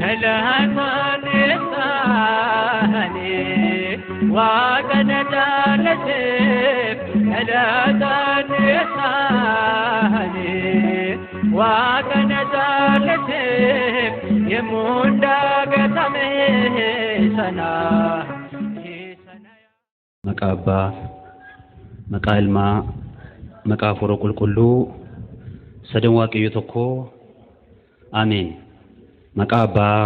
Dhalataan isaanii Waaqa na jaallateef, dhalataan isaanii Waaqa na jaallateef, yemmuu daagatame sana. Maqaa Abbaa, maqaa Ilmaa, maqaa Hafuura Qulqulluu, sadan Waaqayyo tokko, Ameen. Maqaa Abbaa,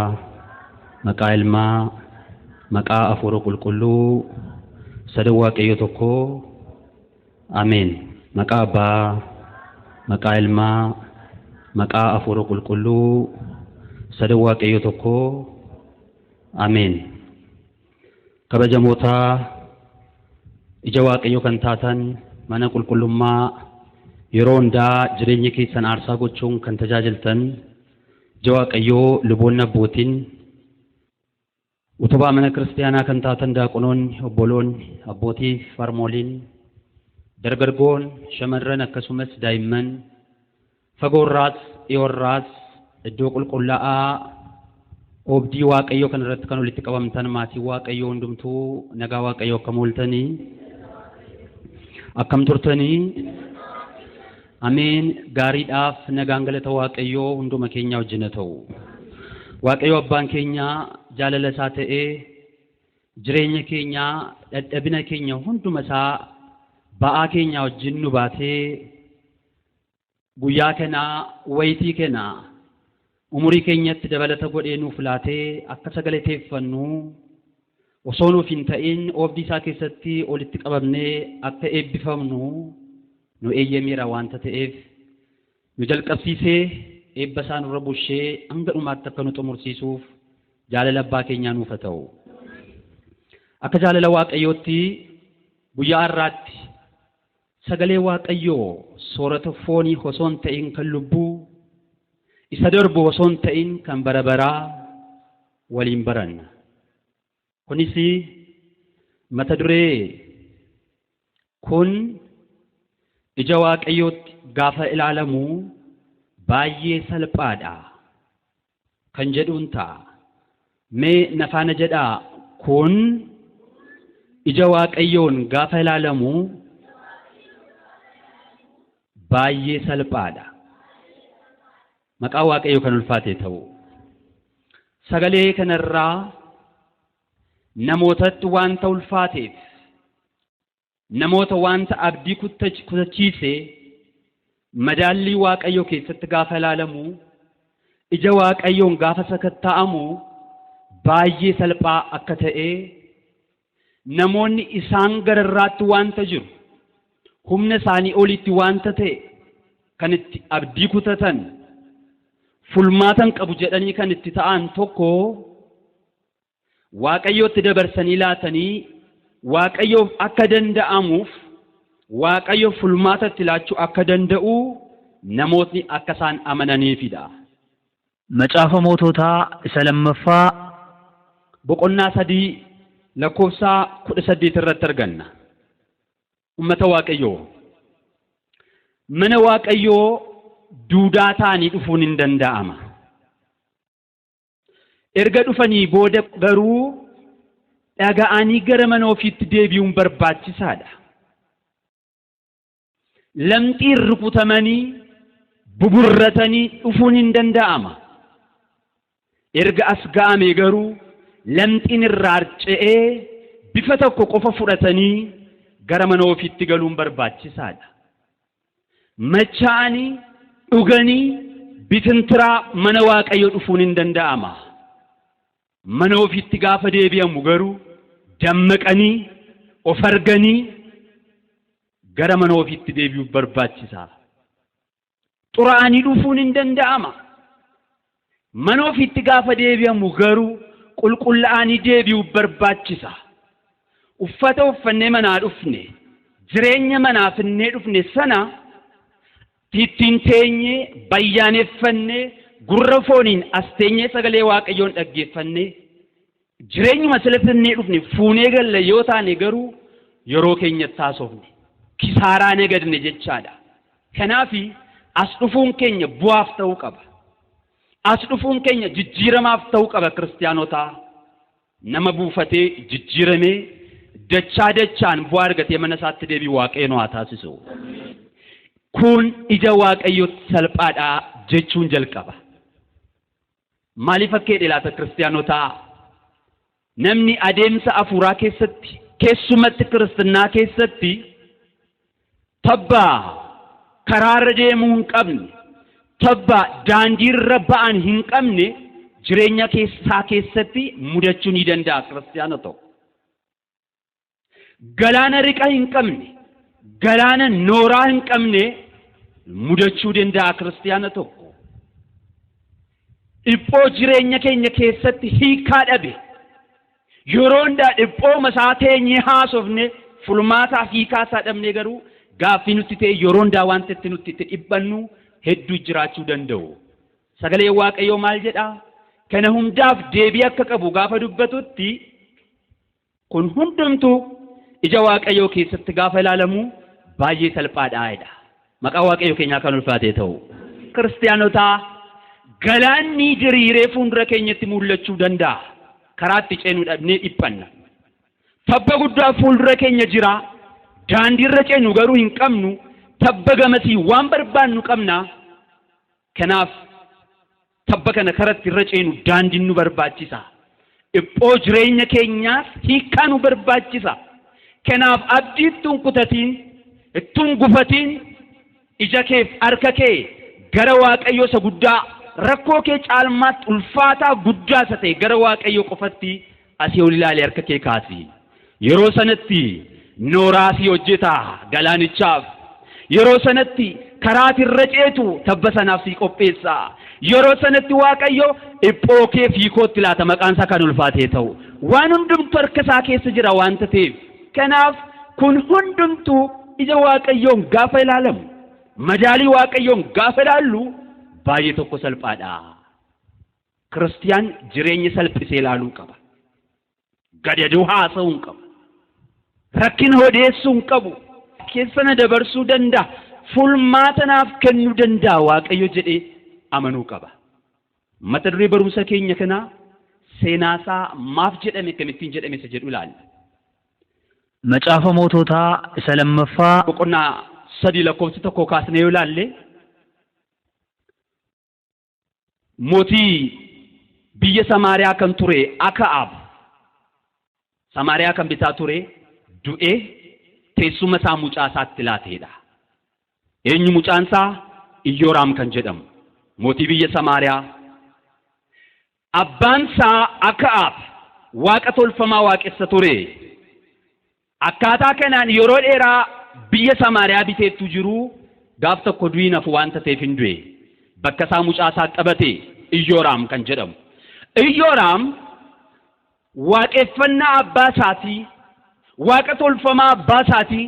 maqaa Ilmaa, maqaa Hafuura Qulqulluu, sadan Waaqayyo tokko, Ameen. Maqaa Abbaa, maqaa Ilmaa, maqaa Hafuura Qulqulluu, sadan Waaqayyo tokko, Ameen. Kabajamootaa ija Waaqayyo kan taatan, mana qulqullummaa yeroo hundaa jireenya keessan aarsaa gochuun kan tajaajiltan, ija Waaqayyoo luboonni, abbootiin utubaa mana kiristaanaa kan taatan, daaqonoonni, obboloonni, abbootii fi harmooliin, dargaggoon, shamarran, akkasumas daa'imman, fagoorraas dhiyoorraas iddoo qulqullaa'aa oobdii Waaqayyoo kan irratti kan walitti qabamtan, maatii Waaqayyoo hundumtuu, nagaa Waaqayyoo, akkam ooltanii? Akkam turtanii? Ameen. Gaariidhaaf nagaan galata Waaqayyoo hunduma keenya wajjin haa ta'u. Waaqayyo abbaan keenya jaalala isaa ta'ee jireenya keenya, dadhabina keenya hunduma isaa, ba'aa keenya wajjin nu baatee guyyaa kana, wayitii kana, umurii keenyatti dabalata godhee nuuf laatee akka sagalateeffannu osoo nuuf hin ta'in oobdii isaa keessatti walitti qabamnee akka eebbifamnu nu eeyyameera waanta ta'eef, nu jalqabsiisee eebba isaa nurra bushee hanga dhumaatti akka nu xumursiisuuf jaalala abbaa keenyaa nuuf haa ta'u. Akka jaalala Waaqayyootti guyyaa har'aatti sagalee Waaqayyoo soorata foonii osoo hin ta'in kan lubbuu, isa darbu osoo hin ta'in kan bara baraa waliin baranna. Kunis mata duree "Kun ija Waaqayyootti gaafa ilaalamu baay'ee salphaadha" kan jedhuun ta'a. Mee na faana jedhaa: kun ija Waaqayyoon gaafa ilaalamu baay'ee salphaadha. Maqaa Waaqayyoo kan ulfaate ta'u. Sagalee kanarraa namootatti wanta ulfaateef, namoota wanta abdii kutachiise, madaallii Waaqayyoo keessatti gaafa ilaalamu, ija Waaqayyoon gaafa sakatta'amu baay'ee salphaa akka ta'e, namoonni isaan gararraatti wanta jiru, humna isaanii olitti wanta ta'e kan itti abdii kutatan, fulmaatan qabu jedhanii kan itti ta'an tokko, Waaqayyootti dabarsanii laatanii Waaqayyoof akka danda'amuuf, Waaqayyo fulmaata itti laachuu akka danda'u namootni akka isaan amananiifidha. Macaafa Moototaa isa lammaffaa boqonnaa 3 lakkoofsa 18 irratti arganna. Uummata Waaqayyoo, mana Waaqayyoo duudaa ta'anii dhufuun hin danda'ama. Erga dhufanii booda garuu dhaga'anii gara mana ofiitti deebi'uun barbaachisaadha. Lamxiin rukutamanii buburratanii dhufuun hin danda'ama. Erga as ga'ame garuu lamxiin irraa harca'ee bifa tokko qofa fudhatanii gara mana ofiitti galuun barbaachisaadha. Machaa'anii dhuganii bitintiraa mana Waaqayyoo dhufuun hin danda'ama. Mana ofiitti gaafa deebi'amu garuu dammaqanii of arganii gara mana ofiitti deebi'uuf barbaachisa. Xuraa'anii dhufuun hin danda'ama. Mana ofiitti gaafa deebi'amu garuu qulqullaa'anii deebi'uuf barbaachisa. Uffata uffannee manaa dhufne, jireenya manaa finnee dhufne sana ittiin teenyee bayyaaneeffannee, gurra fooniin as teenyee sagalee Waaqayyoon dhaggeeffannee, jireenyuma sila finnee dhufne fuunee galle yoo taane garuu yeroo keenyatti haasofne kisaaraa nagadne jechaadha. Kanaafi as dhufuun keenya bu'aaf ta'uu qaba. As dhufuun keenya jijjiiramaaf ta'uu qaba kiristaanotaa. Nama buufatee jijjiiramee dachaa dachaan bu'aa argatee mana isaatti deebi'u Waaqayyo nu haa taasisu. Kun ija Waaqayyootti salphaadhaa jechuun jalqaba. Maaliif akka jedhe laata kiristaanotaa? Namni adeemsa hafuuraa keessatti, keessumatti kiristinnaa keessatti, tabba karaarra deemuu hin qabne, tabba daandiirra ba'an hin qabne jireenya keessaa keessatti mudachuu ni danda'a kiristaana tokko. Galaana riqa hin qabne, galaana nooraa hin qabne mudachuu danda'a kiristaana tokko. Dhiphoo jireenya keenya keessatti hiikaa dhabe, yeroo hundaa dhiphoo masaa teenyee haasofne fulmaataa hiikaa isaa dhabne, garuu gaaffii nutti ta'e yeroo hundaa wanta itti nutti itti dhiphannu hedduu jiraachuu danda'u. Sagaleen Waaqayyoo maal jedhaa? Kana hundaaf deebii akka qabu gaafa dubbatutti, kun hundumtuu ija Waaqayyoo keessatti gaafa ilaalamu baay'ee salphaadhaa jedha. Maqaa Waaqayyoo keenyaa kan ulfaatee ta'u. Kiristaanotaa, galaanni diriiree fuuldura keenyatti mul'achuu danda'a. Karaa itti ceenu dhabnee dhiphanna. Tabba guddaa fuuldura keenya jira. Daandiirra ceenu garuu hin qabnu. Tabba gamasii waan barbaannu qabna. Kanaaf tabba kana karatti irra ceenu daandiin nu barbaachisa. Dhiphoo jireenya keenyaas hiikkaa nu barbaachisa. Kanaaf abdii ittuun kutatiin, ittuun gufatiin, ija keef harka kee gara Waaqayyoo isa guddaa, rakkoo kee caalmaatti ulfaataa guddaa isa ta'e gara Waaqayyoo qofatti asii ol ilaalee harka kee kaasi. Yeroo sanatti nooraa si hojjeta galaanichaaf. Yeroo sanatti karaa irra ceetu tabba sanaaf si qopheessa. Yeroo sanatti Waaqayyo dhiphoo kee fiikootti laata, maqaan isaa kan ulfaatee ta'u. Waan hundumtu harka isaa keessa jira waanta ta'eef. Kanaaf kun hundumtuu ija Waaqayyoon gaafa ilaalamu, madaalii Waaqayyoon gaafa ilaallu baay'ee tokko salphaadha. Kiristiyaan jireenya salphisee ilaaluu qaba. Gadadoo haasa'uu hin qabu. Rakkina odeessuu hin qabu. Keessa na dabarsuu danda'a. Fulmaata naaf kennuu danda'a Waaqayyo jedhee amanuu qaba. Mata duree barumsa keenya kanaa seenaasaa maaf jedhame, akkamittiin jedhame isa jedhu ilaalla. Macaafa Moototaa isa lammaffaa boqonnaa 3 lakkoofsa 1 kaasnee yoo ilaalle, mootii biyya Samaariyaa kan ture Aka'aab, Samaariyaa kan bitaa ture, du'ee teessuma isaa mucaa isaatti laateedha. Eenyu mucaan isaa? Iyyooraam kan jedhamu mootii biyya Samaariyaa. Abbaan isaa Aka'aab waaqa tolfamaa waaqessa ture. Akkaataa kanaan yeroo dheeraa biyya Samaariyaa biteettu jiru, gaaf tokko du'i nafu waanta ta'eef hin du'e. Bakka isaa mucaa isaa qabate Iyyooraam kan jedhamu. Iyyooraam waaqeffannaa abbaa isaatii, waaqa tolfamaa abbaa isaatii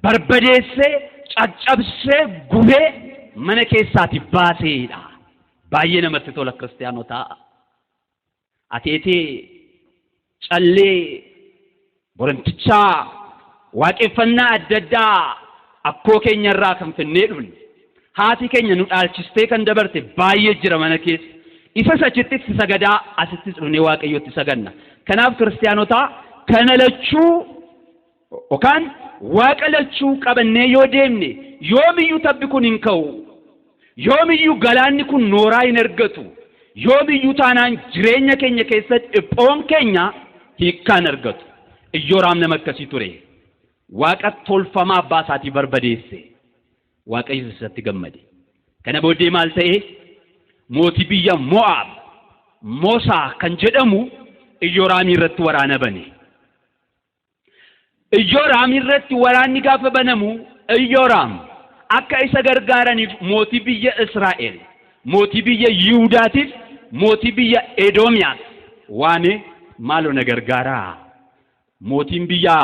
barbadeessee, caccabsee, gubee mana keessaati baaseedha. Baay'ee namatti tola kiristaanotaa. Ateetee, callee, borantichaa, waaqeffannaa adda addaa akkoo keenya irraa kan finnee dhufne, haati keenya nu dhaalchistee kan dabarte baay'ee jira mana keessa. Isas achitti itti sagadaa, asittis dhufnee Waaqayyotti saganna. Kanaaf kiristaanotaa, kana lachuu yookaan waaqa lachuu qabannee yoo deemne, yoomiyyuu tabbi kun hin ka'u. Yoomiyyuu galaanni kun nooraa hin argatu. Yoomiyyuu taanaan jireenya keenya keessatti dhiphoon keenya hiikkaan argatu. Iyyooraam nama akkasii ture. Waaqa tolfamaa abbaa isaatii barbadeesse. Waaqayyo isatti gammade. Kana booddee maal ta'e? Mootii biyya Mo'aab Moosaa kan jedhamu Iyyooraamii irratti waraana bane. Iyyooraam irratti waraanni gaafa banamu, Iyyooraam akka isa gargaaraniif mootii biyya Israa'el, mootii biyya Yihudaatiif, mootii biyya Edoomiyaas waame, "Maaloo na gargaaraa. Mootiin biyya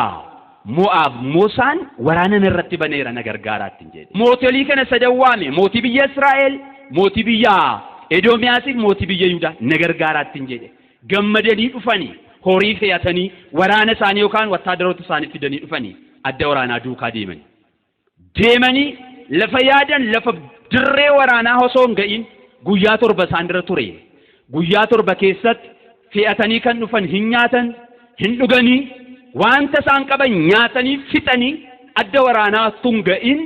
Mo'aab Moosaan waraana irratti baneera, na gargaaraa" ittiin jedhe. Mootolii kana sadan waame, mootii biyya Israa'el, mootii biyya Edoomiyaasiif mootii biyya Yihudaa, "Na gargaaraa" ittiin jedhe. Gammadanii dhufanii, horii fe'atanii, waraana isaanii yookaan wattaadaroota isaanii fidanii dhufanii adda waraanaa duukaa deemanii. Deemanii lafa yaadan, lafa dirree waraanaa osoo hin ga'in Guyyaa 7 isaan irra ture. Guyyaa 7 keessatti fe'atanii kan dhufan hin nyaatan, hin dhuganii, wanta isaan qaban nyaatanii fixanii adda waraanaa tun ga'in,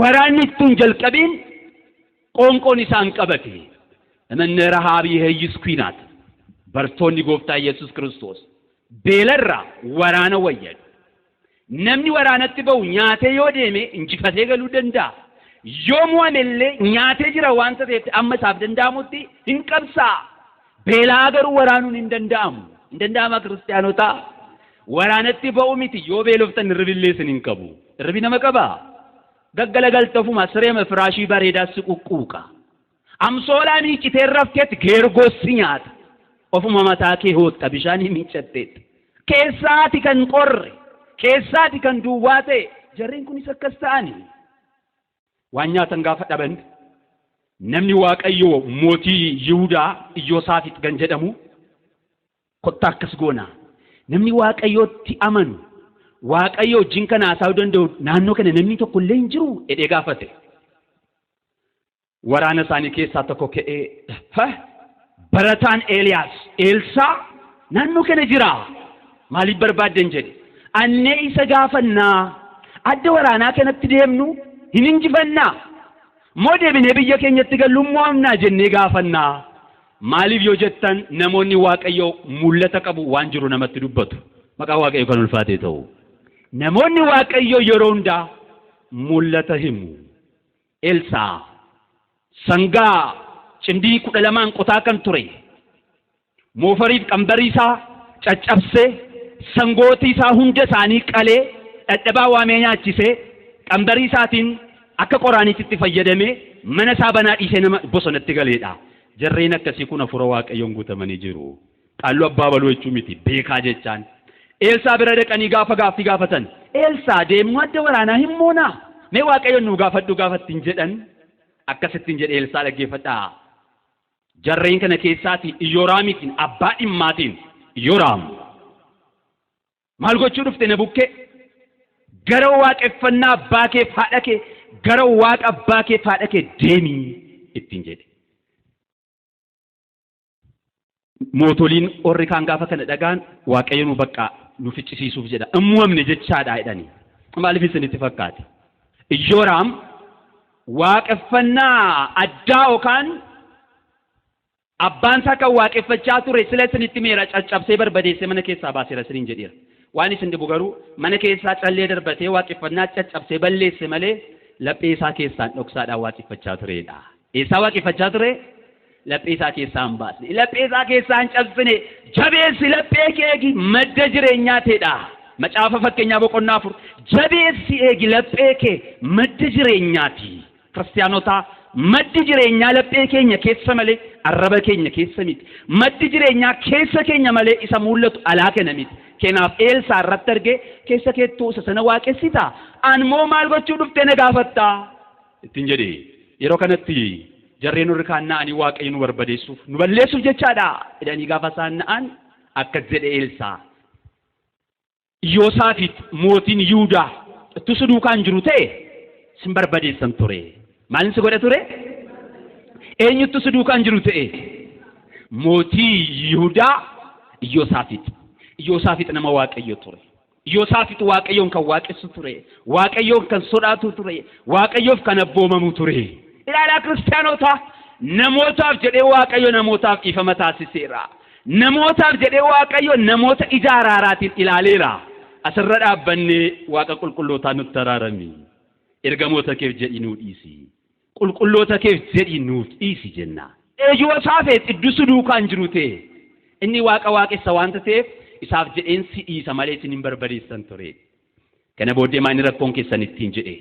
waraanni tun jalqabiin qoonqoon isaan qabate. Namanni Rahaabii heeyyis kuinaat. Bartoonni gooftaa Yesuus Kiristoos beelarraa waraana wayyan. Namni waraanatti ba'u nyaatee yoo deeme injifatee galuu danda'a. Yoo mo'amellee nyaatee jira wanta ta'eef amma isaaf danda'amutti hin qabsaa. Beelaa garuu waraanuun hin danda'amu. Hin danda'ama kiristaanotaa. Waraanatti ba'u miti yoo beeloftan hirribillee isin hin qabu. Hirribi nama qabaa? Gaggalagaltafuma sireema firaashii bareedaa si quqquuqa. Amsoolaa miicitee rafteetti geergoos si nyaata. Ofuma mataa kee hootta bishaan miicatteetti. Keessaati kan qorre, keessaati kan duwwaa ta'e, jarreen kunis akkas ta'ani. Waan nyaatan gaafa dhaban namni Waaqayyoo mootii Yihudaa Iyyoosaafit kan jedhamu kottaa akkas goona. Namni Waaqayyootti amanu Waaqayyo wajjin kana haasa'uu danda'u naannoo kana namni tokko illee hin jiru jedhee gaafate. Waraana isaanii keessaa tokko ka'ee barataan Eeliyaas Eelsaa naannoo kana jira maaliif barbaadden jedhe. Annee isa gaafannaa adda waraanaa kanatti deemnu hin injifannaa moo deebinee biyya keenyatti gallu mo'amnaa jennee gaafannaa. Maaliif yoo jettan namoonni Waaqayyoo mul'ata qabu waan jiru namatti dubbatu. Maqaa Waaqayyoo kan ulfaate ta'u. Namoonni Waaqayyoo yeroo hundaa mul'ata himu. Eelsaa sangaa cimdii 12 qotaa kan ture moofariif qambarii isaa caccabsee sangootii isaa hunda isaanii qalee dhadhabaa waamee nyaachisee qambarii isaatiin akka qoraaniitti fayyadamee mana isaa banaa dhiisee nama bosonatti galeedha. Jarreen akkasii kun hafuura Waaqayyoon guutamanii jiru. Qaalluu abbaa baluu jechuu miti beekaa jechaan. Eelsaa bira dhaqanii gaafa gaaffii gaafatan Eelsaa deemnu adda waraanaa hin moonaa mee Waaqayyoon nu gaafadhu gaafattiin jedhan akkasittiin jedhe Eelsaa dhaggeeffadhaa. Jarreen kana keessaati Iyyooraamiitiin abbaa dhimmaatiin Iyyooraam maal gochuu dhufte na bukkee gara waaqeffannaa abbaa keef haadha kee gara waaqa abbaa keef haadha kee deemii ittiin jedhe. Mootoliin warri kaan gaafa kana dhagaan Waaqayyo nu baqqaa nu ficcisiisuuf jedha. Hin mo'amne jechaadha jedhani. Maaliif isinitti fakkaate? Iyyooraam waaqeffannaa addaa yookaan abbaan isaa kan waaqeffachaa ture sila isinitti meera caccabsee barbadeessee mana keessaa baaseera isiniin jedheera. Waan isin dhibu garuu mana keessaa callee darbatee waaqeffannaa caccabsee balleesse malee laphee isaa keessaan dhoksaadhaan waaqeffachaa turedha. Eessaa waaqeffachaa ture? Laphee isaa keessaa hin baasne. Laphee isaa keessaa hin cabsine. Jabeessi laphee kee eegi madda jireenyaa ta'edha. Macaafa fakkeenyaa boqonnaa 4. Jabeessi eegi laphee kee madda jireenyaati. Kiristaanotaa maddi jireenyaa laphee keenya keessa malee arraba keenya keessa miti. Maddi jireenyaa keessa keenya malee isa mul'atu alaa kana miti. Kanaaf Eelsaa irratti argee keessa keettuu isa sana waaqessitaa? An moo maal gochuu dhuftee na gaafattaa? Ittiin jedhe. Yeroo kanatti jarreen warri kaan na'anii Waaqayyo nu barbadeessuuf nu balleessuuf jechaadha jedhanii gaafa isaan na'an akkas jedhe Eelsaa. Yoosaafit mootiin Yihudaa ittuu si duukaan jiru ta'e sin barbadeessan ture. Maalin si godha ture? Eenyuttu si duukaan jiru ta'e? Mootii Yihudaa Yoosaafit. Yoosaafit nama Waaqayyo ture. Yoosaafit Waaqayyoon kan waaqessu ture. Waaqayyoon kan sodaatu ture. Waaqayyoof kan abboomamu ture. Ilaalaa kiristaanota namootaaf jedhee Waaqayyo namootaaf dhiifama taasiseera. Namootaaf jedhee Waaqayyo namoota ija araaraatiin ilaaleera. Asirra dhaabbannee Waaqa qulqullootaa nutti araarami. Ergamoota keef jedhii nuu dhiisi. Qulqulloota keef jedhii nuuf dhiisi jenna. Yoosaafet iddusu duukaan jiru ta'e inni Waaqa waaqessa waanta ta'eef isaaf jedheen si dhiisa malee isin hin barbadeessan ture. Kana booddee maani rakkoon keessan ittiin jedhe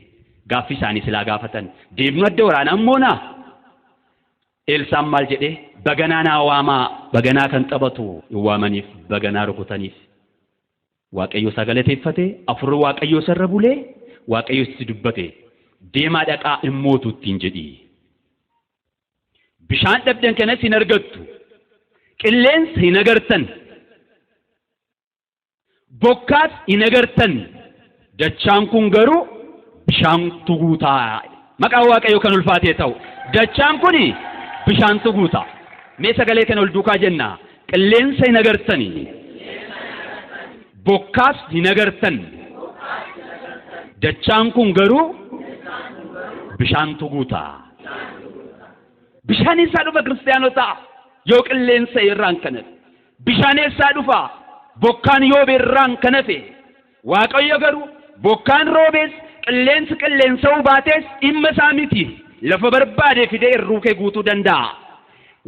gaaffii isaanii silaa gaafatan deemnu adda waraanaa moonaa. Eelsaan maal jedhe baganaa naa waamaa baganaa kan taphatu hin waamaniif baganaa rukutaniif. Waaqayyo isaa galateeffate afurri Waaqayyo isarra bulee Waaqayyo itti dubbate deemaa dhaqaa hin mootu ittiin jedhi. Bishaan dhabdan kanas hin argattu. Qilleensa hin agartan. Bokkaas hin agartan. Dachaan kun garuu bishaantu guutaa. Maqaan Waaqayyoo kan ulfaatee ta'u. Dachaan kuni bishaantu guuta. Mee sagalee kana ol duukaa jenna. Qilleensa hin agartani. Bokkaas hin agartan. Dachaan kun garuu bishaantu guuta. Bishaan eessaa dhufa kiristaanotaa? Yoo qilleensa irraan kan hafe. Bishaan eessaa dhufa? Bokkaan yoo irraan kan hafe. Waaqayyo garuu bokkaan roobees qilleensi qilleensa'uu baatees dhimma isaa miti. Lafa barbaade fidee irruu kee guutuu danda'a.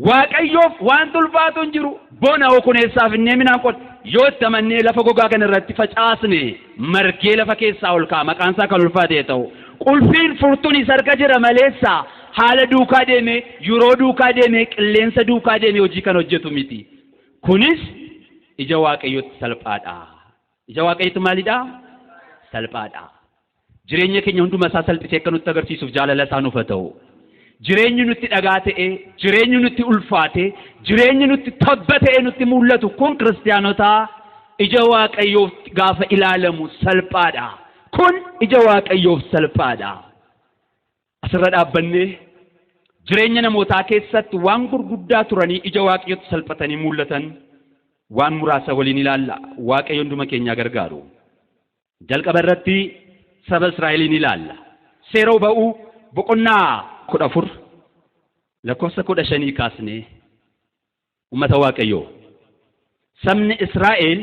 Waaqayyoof waan ulfaatu hin jiru. Bona okuneessaaf innee minaan qot yoo itti amannee lafa gogaa kana irratti facaasne margee lafa keessaa ol ka'a. Maqaan isaa kan ulfaate ta'u. Qulfiin furtuun isa harka jira maleessa haala duukaa deeme, yeroo duukaa deeme, qilleensa duukaa deeme hojii kan hojjetu miti. Kunis ija Waaqayyootti salphaadha. Ija Waaqayyootti maalidha? Salphaadha. Jireenya keenya hunduma isaa salphisee akka nutti agarsiisuuf jaalala isaa nuuf haa ta'u. Jireenyi nutti dhagaa ta'e, jireenyi nutti ulfaate, jireenyi nutti tabba ta'e nutti mul'atu kun kiristaanotaa ija Waaqayyoof gaafa ilaalamu salphaadha. Kun ija Waaqayyoof salphaadha. Asirra dhaabbannee jireenya namootaa keessatti waan gurguddaa turanii ija Waaqayyootti salphatanii mul'atan waan muraasa waliin ilaalla. Waaqayyo hunduma keenyaa gargaaru. Jalqaba irratti saba Israa'eliin ilaalla. Seera ba'uu boqonnaa 14 lakkoofsa 15 kaasnee uummata Waaqayyoo. Sabni Israa'el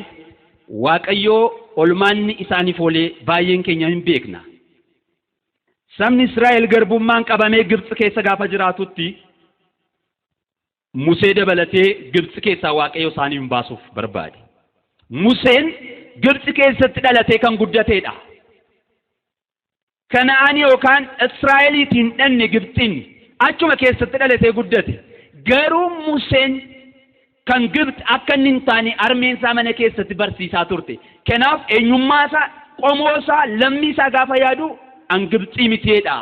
Waaqayyoo olmaanni isaaniif oolee baay'een keenya hin beekna. Sabni Israa'el garbummaan qabamee Gibxi keessa gaafa jiraatutti Musee dabalatee Gibxi keessaa Waaqayyo isaaniif baasuuf barbaade. Museen Gibxi keessatti dhalatee kan guddateedha. Kana'aan yookaan Israa'eliitiin dhanne Gibxiin achuma keessatti dhalatee guddate. Garuu Museen kan Gibxi akka inni hin taane harmeen isaa mana keessatti barsiisaa turte. Kanaaf eenyummaa isaa, qomoo isaa, lammii isaa gaafa yaadu an Gibxii miteedha.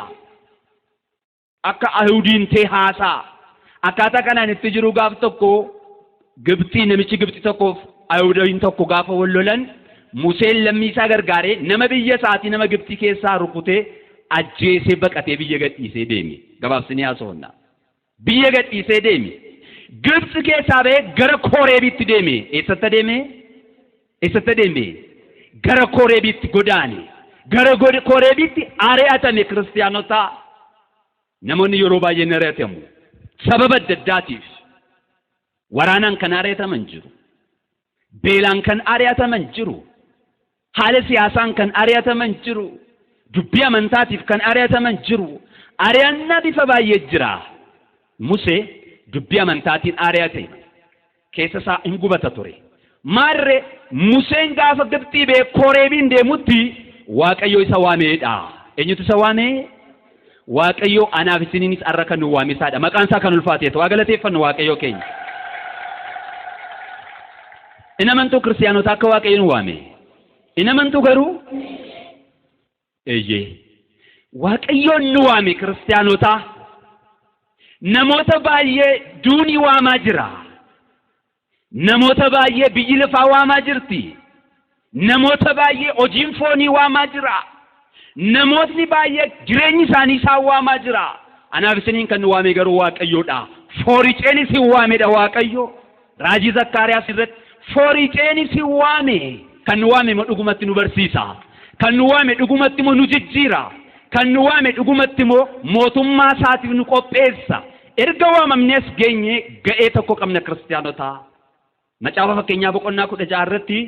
Akka Ayihudiin ta'e haasaa. Akkaataa kanaan itti jiru gaaf tokko Gibxii namichi Gibxi tokkoof Ayihudiin tokko gaafa wal lolan Museen lammii isaa gargaaree nama biyya isaatii nama Gibxii keessaa rukutee ajjeesee baqatee biyya gadhiisee deeme. Gabaabsinee haasofna. Biyya gadhiisee deeme. Gibxi keessaa ba'ee gara Koreebitti deeme. Eessatti deeme? Eessatti deeme? Gara Koreebitti godaane. Gara Koreebitti ari'atame kiristaanotaa. Namoonni yeroo baay'ee ni ari'atamu. Sababa adda addaatiif waraanaan kan ari'ataman jiru. Beelaan kan ari'ataman jiru. Haala siyaasaan kan ari'ataman jiru. Dubbii amantaatiif kan ari'ataman jiru. Ari'annaa bifa baay'ee jira. Musee dubbii amantaatiin ari'ate. Keessa isaa hin gubata ture. Maarree Museen gaafa Gibxii ba'ee Koreebiin deemutti Waaqayyo isa waameedha. Eenyutu isa waamee? Waaqayyo anaaf isiniinis har'a kan nu waamisaadha. Maqaan isaa kan ulfaate ta'u. Galateeffannu Waaqayyo keenya. In amantuu kiristaanota akka Waaqayyo nu waame? In amantuu garuu? Eeyyee. Waaqayyoon nu waame kiristaanotaa. Namoota baay'ee duuni waamaa jira. Namoota baay'ee biyyi lafaa waamaa jirti. Namoota baay'ee hojiin foonii waamaa jira. Namootni baay'ee jireenyi isaanii isaan waamaa jira. Anaaf isiniin kan nu waame garuu Waaqayyoodha. Fooriceen isin waamedha Waaqayyo. Raajii Zakkaariyaas irratti fooriceen isin waame. Kan nu waame immoo dhugumatti nu barsiisa. Kan nu waame dhugumatti immoo nu jijjiira. Kan nu waame dhugumatti immoo mootummaa isaatiif nu qopheessa. Erga waamamnees geenye ga'ee tokko qabna kiristaanotaa. Macaafa fakkeenyaa boqonnaa 16 irratti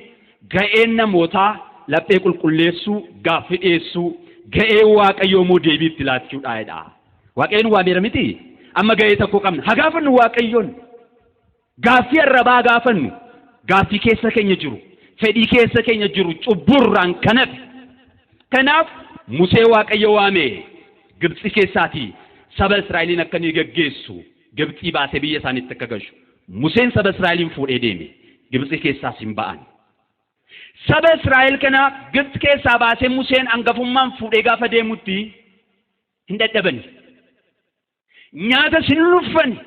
ga'een namootaa laphee qulqulleessuu, gaaffii dhiyeessuu, ga'ee Waaqayyoo immoo deebii itti laachuudha jedha. Waaqayyoon waameera miti? Amma ga'ee tokko qabna. Haa gaafannu Waaqayyoon. Gaaffii arrabaa gaafannu. Gaaffii keessa keenya jiru. Fedhii keessa keenya jiru cubburraan kan hafe. Kanaaf Musee Waaqayyo waame Gibxi keessaatii saba Israa'eliin akka inni geggeessu Gibxii baasee biyya isaaniitti akka gashu. Museen saba Israa'eliin fuudhee deeme. Gibxi keessaas hin ba'an. Saba Israa'el kana Gibxi keessaa baasee Museen hangafummaan fuudhee gaafa deemutti hin dadhabani. Nyaatas hin nuffani.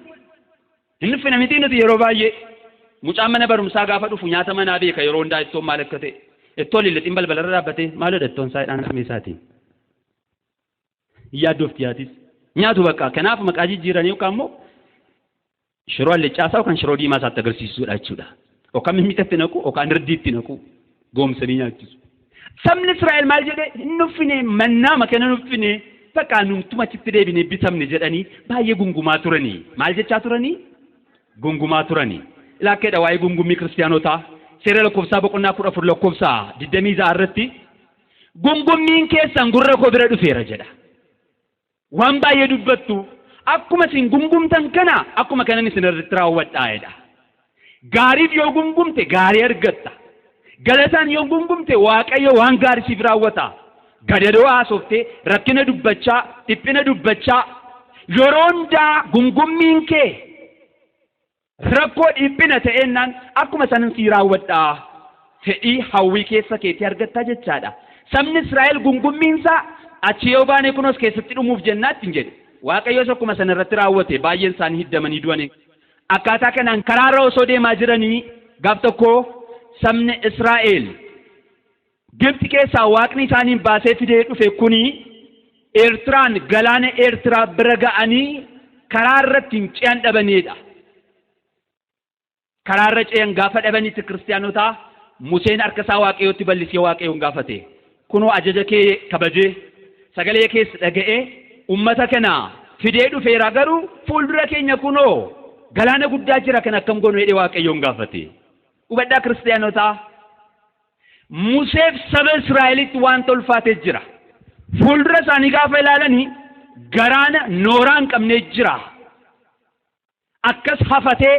Hin nuffina miti nuti yeroo baay'ee. Mucaan mana barumsaa gaafa dhufu nyaata manaa beeka yeroo hundaa ittoon maal akka ta'e. Ittoo lillixiin balbalarra dhaabbatee maalodha ittoon isaa jedhaan harmee isaatiin. Yaaddoof yaatis. Nyaatu bakka kanaaf maqaa jijjiiranii yookaan immoo shiroo alliccaasaa yookaan shiroo diimaa isaatti agarsiisuudha jechuudha. Yookaan mimmiixatti naqu yookaan irdiitti naqu goomsanii nyaachisu. Sabni Israa'el maal jedhee hin nuffine mannaa makana nuffine bakka numtuma achitti deebinee bitamne jedhanii baay'ee gungumaa turanii. Maal jechaa turanii? Gungumaa turanii. Ilaakkeedha waa'ee gungummii kiristaanotaa seera lakkoofsaa boqonnaa 14 lakkoofsa 26 irratti gungummiin keessan gurra koo bira dhufeera jedha. Waan baay'ee dubbattu akkuma isin gungumtan kana akkuma kanan isin irratti raawwadhaa jedha. Gaariif yoo gungumte gaarii argatta. Galataan yoo gungumte Waaqayyo waan gaarii siif raawwata. Gadadoo haasoftee rakkina dubbachaa dhiphina dubbachaa yeroo hundaa gungummiin kee rakkoo dhiphina ta'ennaan akkuma sanan sii raawwadhaa. Fedhii hawwii keessa keetii argattaa jechaadha. Sabni Israa'el gungummiinsaa achi yoo baane kunuus keessatti dhumuuf jennaatti hin jedhe. Waaqayyos akkuma sana irratti raawwate baay'een isaanii hiddamanii du'an. Akkaataa kanaan karaarra osoo deemaa jiranii gaaf tokko sabni Israa'el Gibxi keessaa waaqni isaaniin baasee fidee dhufe kuni Eertiraan galaana Eertiraa bira ga'anii karaa irratti hin ce'an dhabanidha. Karaa irra ce'an gaafa dhabanitti kiristaanotaa Museen harka isaa Waaqayyootti bal'isee Waaqayyoon gaafate. Kunoo ajaja kee kabajee sagalee keessa dhaga'ee ummata kana fidee dhufeera garuu fuuldura keenya kunoo galaana guddaa jira kan akkam goonu jedhee Waaqayyoon gaafate. Hubadhaa kiristaanotaa Museef saba Israa'elitti waan tolfaatee jira. Fuuldura isaanii gaafa ilaalanii galaana nooraa hin qabnee jira. Akkas hafatee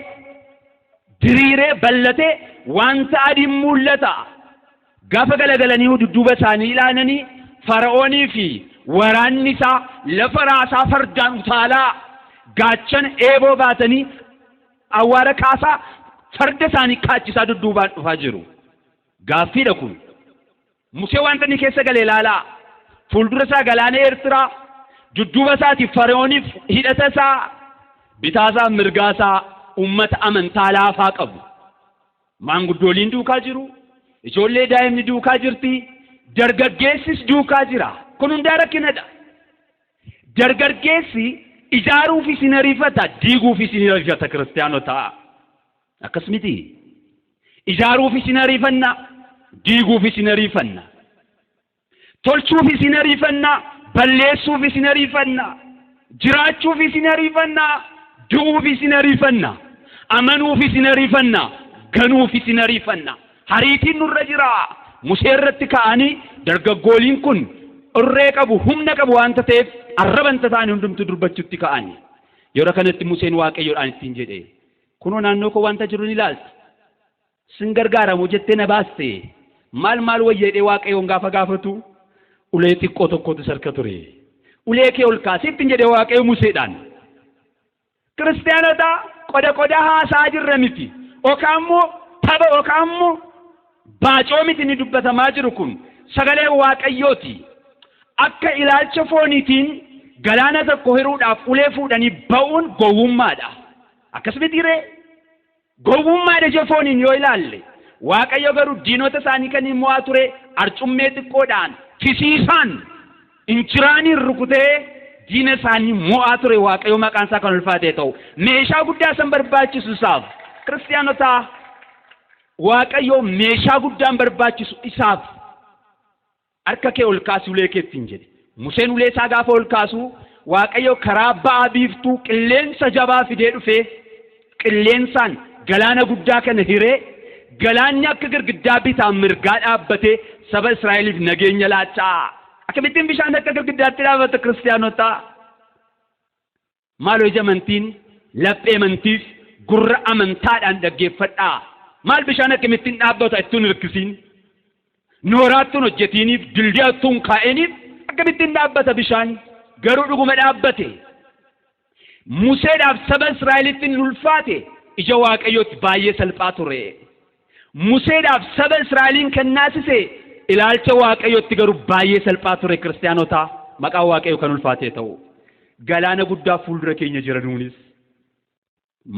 diriiree bal'atee wanta adiin mul'ata. Gaafa galagalanii dudduuba isaanii ilaalanii Fara'oonii fi waraanni isaa lafa raasaa fardaan utaalaa gaachana eeboo baatanii awwaara kaasaa farda isaanii kaachisaa dudduubaan dhufaa jiru. Gaaffiidha kun. Musee wanta inni keessa gale ilaalaa. Fuuldura isaa galaana Eertiraa, dudduuba isaatiif Fara'ooniif hidhata isaa, bitaasaa mirgaasaa uummata amantaa laafaa qabu. Maanguddooliin duukaa jiru, ijoollee daa'imni duukaa jirti, dargaggeessis duukaa jira. Kun hundaa rakkinadha. Dargaggeessi ijaaruufis hin ariifata, diiguufis hin ariifata kiristaanotaa. Akkas miti. Ijaaruufis hin ariifanna, diiguufis hin ariifanna. Tolchuufis hin ariifanna, balleessuufis hin ariifanna. Jiraachuufis hin ariifanna, du'uufis hin ariifanna. Amanuufis hin ariifanna, ganuufis hin ariifanna. Hariitiin nurra jira. Musee irratti ka'anii dargaggooliin kun irree qabu, humna qabu waanta ta'eef arrabanta ta'anii hundumtuu dubbachuutti ka'anii. Yeroo kanatti Museen Waaqayyoodhaan ittiin jedhe. Kunoo naannoo koo wanta jiru ni ilaalta. Sin gargaaramu jettee na baaste. Maal maal wayyeedhee Waaqayyoon gaafa gaafatu ulee xiqqoo tokkotu sarka ture. Ulee kee ol kaasi ittiin jedhe Waaqayyo Museedhaan. Kiristaanota qoda qoda haasaa jirra miti. Yookaan immoo tapha yookaan immoo baacoo miti ni dubbatamaa jiru kun sagalee Waaqayyooti. Akka ilaalcha fooniitiin galaana tokko hiruudhaaf ulee fuudhanii ba'uun gowwummaadha. Akkas miti ree? Gowwummaadha ija fooniin yoo ilaalle. Waaqayyo garuu diinota isaanii kan hin mo'aa ture arcummee xiqqoodhaan tisiisaan injiraaniin rukutee diina isaanii mo'aa ture. Waaqayyo maqaan isaa kan ulfaatee ta'u. Meeshaa guddaa san barbaachisu isaaf. Kiristaanotaa Waaqayyo meeshaa guddaan barbaachisu isaaf. Harka kee ol kaasi ulee kee ittiin jedhe. Museen ulee isaa gaafa ol kaasu Waaqayyo karaa ba'a biiftuu qilleensa jabaa fidee dhufee qilleensaan galaana guddaa kana hiree galaanni akka girgiddaa bitaa mirgaa dhaabbatee saba Israa'eliif nageenya laachaa. Akkamittiin bishaan akka girgiddaatti dhaabbata kiristaanotaa? Maaloo ija amantiin, laphee amantiif, gurra amantaadhaan dhaggeeffadhaa. Maal bishaan akkamittiin dhaabbata ittuun hirkisiin? Nooraattuun hojjetiiniif, dildiyaattuun kaa'eniif akkamittiin dhaabbata bishaan? Garuu dhuguma dhaabbate. Museedhaaf saba Israa'elitti hin ulfaate ija Waaqayyootti baay'ee salphaa ture. Museedhaaf saba Israa'eliin kan naasise ilaalcha Waaqayyootti garuu baay'ee salphaa ture kiristaanotaa maqaan Waaqayyoo kan ulfaatee ta'u. Galaana guddaa fuuldura keenya jira nuunis.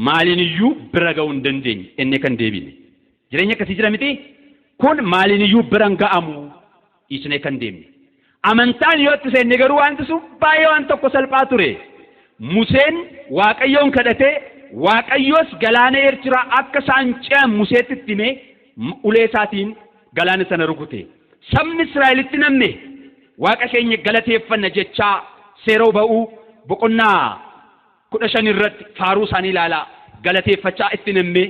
Maaliin iyyuu bira ga'uu hin dandeenye inni kan deebine. Jireenya akkasii jira miti? Kun maaliin iyyuu bira hin ga'amu dhiisnee kan deemne. Amantaan yoo itti seenne garuu wanti sun baay'ee waan tokko salphaa ture. Museen Waaqayyoon kadhatee Waaqayyoos galaana Eertiraa akka isaan ce'an Museetti itti himee ulee isaatiin galaana sana rukute. Sabni Israa'elitti namne Waaqa keenya galateeffanna jechaa seera ba'uu boqonnaa 15 irratti faaruu isaanii ilaalaa galateeffachaa itti namne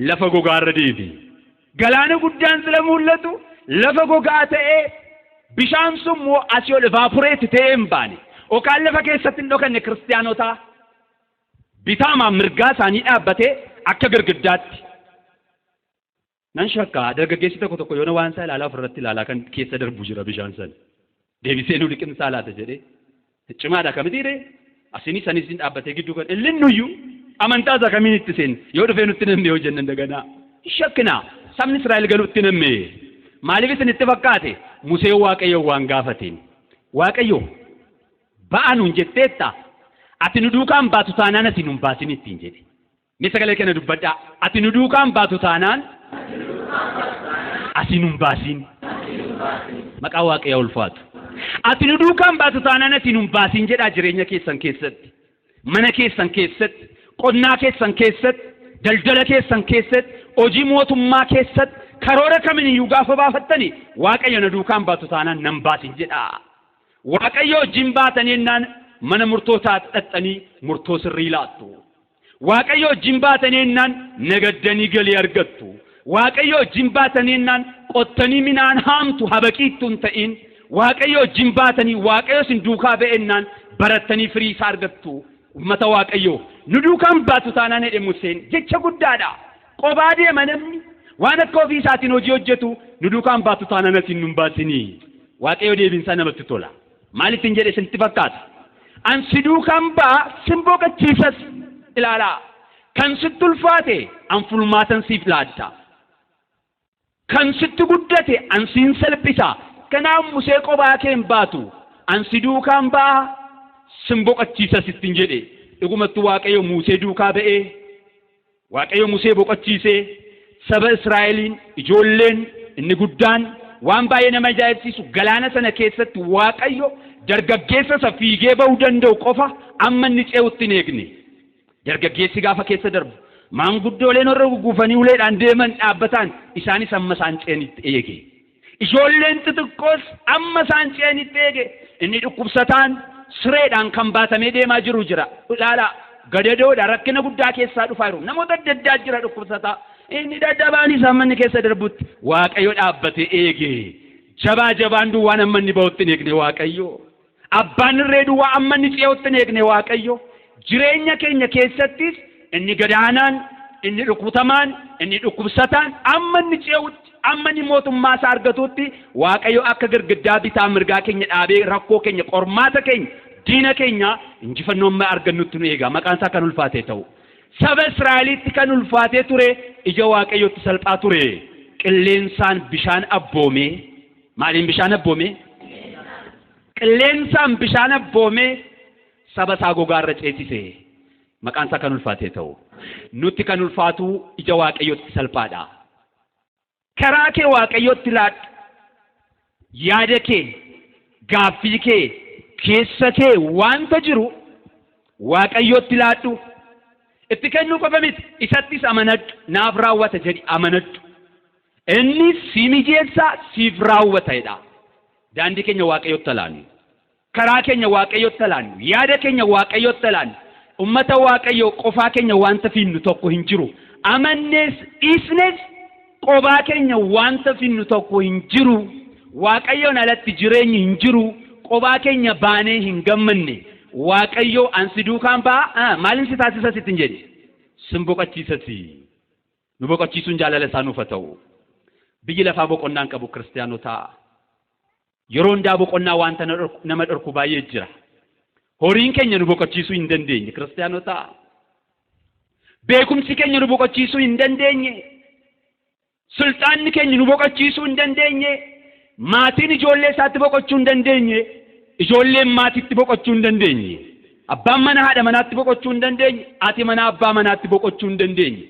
lafa gogaarra deebi. Galaana guddaan sila mul'atu lafa gogaa ta'ee bishaan sun immoo asii ol evaaporeeti ta'ee hin baane. Yookaan lafa keessatti hin dhokanne kiristaanotaa bitaamaa mirgaa isaanii dhaabbatee akka girgiddaatti. Nan shakka dargaggeessi tokko tokko yoona waan isaa ilaalaa ofirratti ilaalaa kan keessa darbu jira bishaan sana. Deebisee nu liqimsaa laata jedhee. Cimaadha kamitiire? Asinis sanis hin dhaabbatee gidduu kan illinnuyyuu amantaa isaa kamiin itti seenne yoo dhufee nutti namne yoo jennan daganaa. Shakkinaa sabni Israa'el galuutti namne. Maaliif isinitti fakkaate? Museen Waaqayyo waan gaafateen. Waaqayyo ba'a nuun jetteetta ati nu duukaan baatu taanaan ati nun baasin ittiin jedhe. Mee sagalee kana dubbadhaa. Ati nu duukaan baatu taanaan ati nun baasin. Maqaa Waaqayyaa ulfaatu. Ati nu duukaan baatu taanaan ati nun baasin jedhaa jireenya keessan keessatti, mana keessan keessatti, qonnaa keessan keessatti, daldala keessan keessatti, hojii mootummaa keessatti, karoora kaminiyyuu gaafa baafattani Waaqayyo na duukaan baatu taanaan nan baasin jedhaa. Waaqayyo wajjin baatanii ennaan mana murtootaa dhaqxanii murtoo sirrii laattu. Waaqayyo wajjin baatanii ennaan nagaddanii galii argattu. Waaqayyo wajjin baatanii ennaan qottanii midhaan haamtu habaqiittu hin ta'in. Waaqayyo wajjin baatanii Waaqayyo isin duukaa ba'ennaan barattanii firii isaa argattu. Uummata Waaqayyo nu duukaan baatu taanaan jedhe Museen jecha guddaadha. Qobaa deema namni waan akka ofii isaatiin hojii hojjetu nu duukaan baatu taanaan atiin nun baasinii. Waaqayyo deebiinsaa namatti tola. Maalittiin jedhe isinitti fakkaata? An si duukaan ba'a sin boqochiisas ilaalaa. Kan sitti ulfaate an fulmaatan siif laadda. Kan sitti guddate an siin salphisa. Kanaaf Musee qobaa kee hin baatu. An si duukaan ba'a sin boqochiisas ittiin jedhe. Dhugumattuu Waaqayyo Musee duukaa ba'ee Waaqayyo Musee boqochiisee saba Israa'eliin ijoolleen inni guddaan waan baay'ee nama ajaa'ibsiisu galaana sana keessatti Waaqayyo dargaggeessa isa fiigee ba'uu danda'u qofa amma inni ce'utti hin eegne. Dargaggeessi gaafa keessa darbu maanguddooleen warra gugguufanii uleedhaan deeman dhaabbataan isaanis amma isaan ce'anitti eege. Ijoolleen xixiqqoos amma isaan ce'anitti eege. Inni dhukkubsataan sireedhaan kan baatamee deemaa jiru jira. Ilaalaa gadadoodha rakkina guddaa keessaa dhufaa jiru. Namoota adda addaa jira dhukkubsataa. Inni dadhabaanis amma inni keessa darbutti Waaqayyo dhaabbatee eege. Jabaa jabaan duwwaan amma inni ba'utti hin eegne Waaqayyo. Abbaan irree duwwaa amma inni ce'utti hin eegne Waaqayyo. Jireenya keenya keessattis inni gadaanaan, inni rukutamaan, inni dhukkubsataan amma inni ce'utti, amma inni mootummaa isaa argatutti Waaqayyo akka girgiddaa bitaa mirgaa keenya dhaabee rakkoo keenya, qormaata keenya, diina keenya injifannoo amma argannutti nu eega. Maqaan isaa kan ulfaate ta'u. Saba Israa'elitti kan ulfaatee ture ija Waaqayyootti salphaa ture. Qilleensaan bishaan abboomee maaliin bishaan abboomee? Qilleensaan bishaan abboomee saba isaa gogaarra ceesise. Maqaan isaa kan ulfaate ta'u. Nutti kan ulfaatu ija Waaqayyootti salphaadha. Karaa kee Waaqayyootti laadhu. Yaada kee, gaaffii kee, keessa kee wanta jiru Waaqayyootti laadhu. Itti kennuu qofa miti, isattis amanadhu. Naaf raawwata jedhi amanadhu. Inni si mijeessaa siif raawwata jedha. Daandii keenya Waaqayyootti laannu. Karaa keenya Waaqayyootti laannu. Yaada keenya Waaqayyootti laannu. Uummata Waaqayyoo qofaa keenya wanta finnu tokko hin jiru. Amannees dhiisnes qobaa keenya wanta finnu tokko hin jiru. Waaqayyoon alatti jireenyi hin jiru. Qobaa keenya baanee hin gammanne. Waaqayyo an si duukaan ba'a maalin si taasisa sittin jedhe? Sin boqochiisasi. Nu boqochiisuun jaalala isaa nuuf haa ta'u. Biyyi lafaa boqonnaan qabu kiristaanotaa. Yeroo hundaa boqonnaa wanta nama dhorku baay'ee jira. Horiin keenya nu boqochiisuu hin dandeenye kiristaanotaa. Beekumsi keenya nu boqochiisuu hin dandeenye. Sulxaanni keenya nu boqochiisuu hin dandeenye. Maatiin ijoollee isaatti boqochuu hin dandeenye. Ijoolleen maatiitti boqochuu hin dandeenye. Abbaan mana haadha manaatti boqochuu hin dandeenye. Haati mana abbaa manaatti boqochuu hin dandeenye.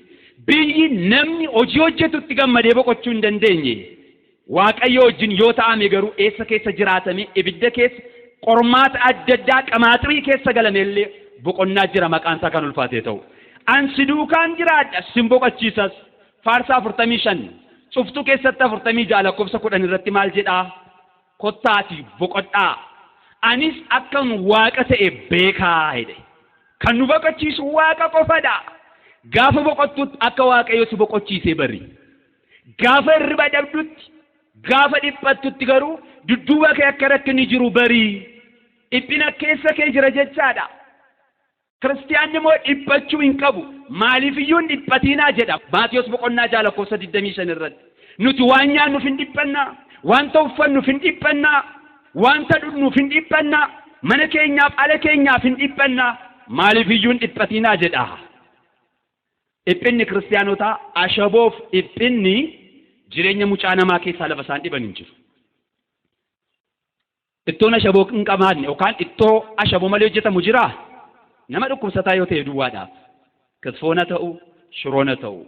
Biyyi namni hojii hojjetutti gammadee boqochuu hin dandeenye. Waaqayyo wajjin yoo ta'ame garuu eessa keessa jiraatame ibidda keessa qormaata adda addaa qamaaxirii keessa galame illee boqonnaa jira maqaan isaa kan ulfaatee ta'u. An si duukaan jiraadha sin boqochiisas. Faarsaa 45 cuftuu keessatti 46 lakkoofsa 10 irratti maal jedhaa? Kottaati boqodhaa. Anis akkan waaqa ta'e beekaa jedhe. Kan nu boqochiisu waaqa qofadha. Gaafa boqottutti akka waaqayyo si boqochiisee bari. Gaafa hirriba dhabdutti, gaafa dhiphattutti garuu dudduuba kee akka rakkinni jiru bari. Dhiphina keessa kee jira jechaadha. Kiristiyaanni immoo dhiphachuu hin qabu. Maaliif iyyuu hin dhiphatinaa jedha. Maatiyos boqonnaa 6 lakkoofsa 25 irratti. Nuti waan nyaannuuf hin dhiphannaa, wanta uffannuuf hin dhiphannaa, wanta dhugnuuf hin dhiphannaa, mana keenyaaf ala keenyaaf hin dhiphannaa. Maaliif iyyuu hin dhiphatinaa jedha. Dhiphinni kiristiyaanotaa ashaboof dhiphinni jireenya mucaa namaa keessaa lafa isaan dhiban hin jiru. Ittoon ashaboo hin qabaanne yookaan ittoo ashaboo malee hojjetamu jiraa? Nama dhukkubsataa yoo ta'e duwwaadhaaf. Kitfoon haa ta'u, shiroon haa ta'u,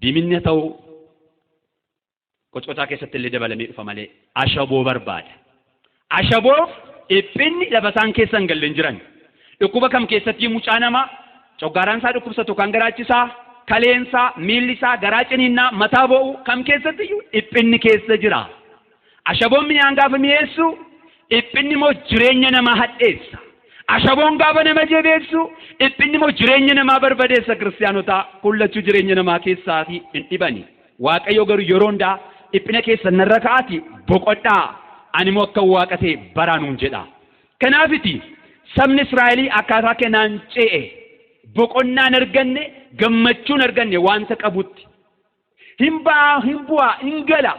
diiminni haa ta'u, qocqocaa keessatti illee dabalamee dhufa malee ashaboo barbaada. Ashaboof dhiphinni lafa isaan keessa hin galle hin jiran. Dhukkuba kam keessatti mucaa namaa coggaaraan isaa dhukkubsatu kan garaachisaa, kaleensaa, miilli isaa, garaa ciniinnaa, mataa bo'u kam keessatti iyyuu dhiphinni keessa jira. Ashaboon mi'aan gaafa mi'eessu dhiphinni immoo jireenya namaa hadheessa. Ashaboon gaafa nama jabeessu dhiphinni immoo jireenya namaa barbadeessa. Kiristaanotaa kullachuu jireenya namaa keessaatii hin dhibani. Waaqayyo garuu yeroo hundaa dhiphina keessa narra ka'aati boqodhaa ani immoo akka waaqa ta'e baraa nuun jedha. Kanaafiti sabni Israa'elii akkaataa kanaan ce'e boqonnaan arganne gammachuun arganne wanta qabutti. Hin ba'aa hin bu'aa hin gala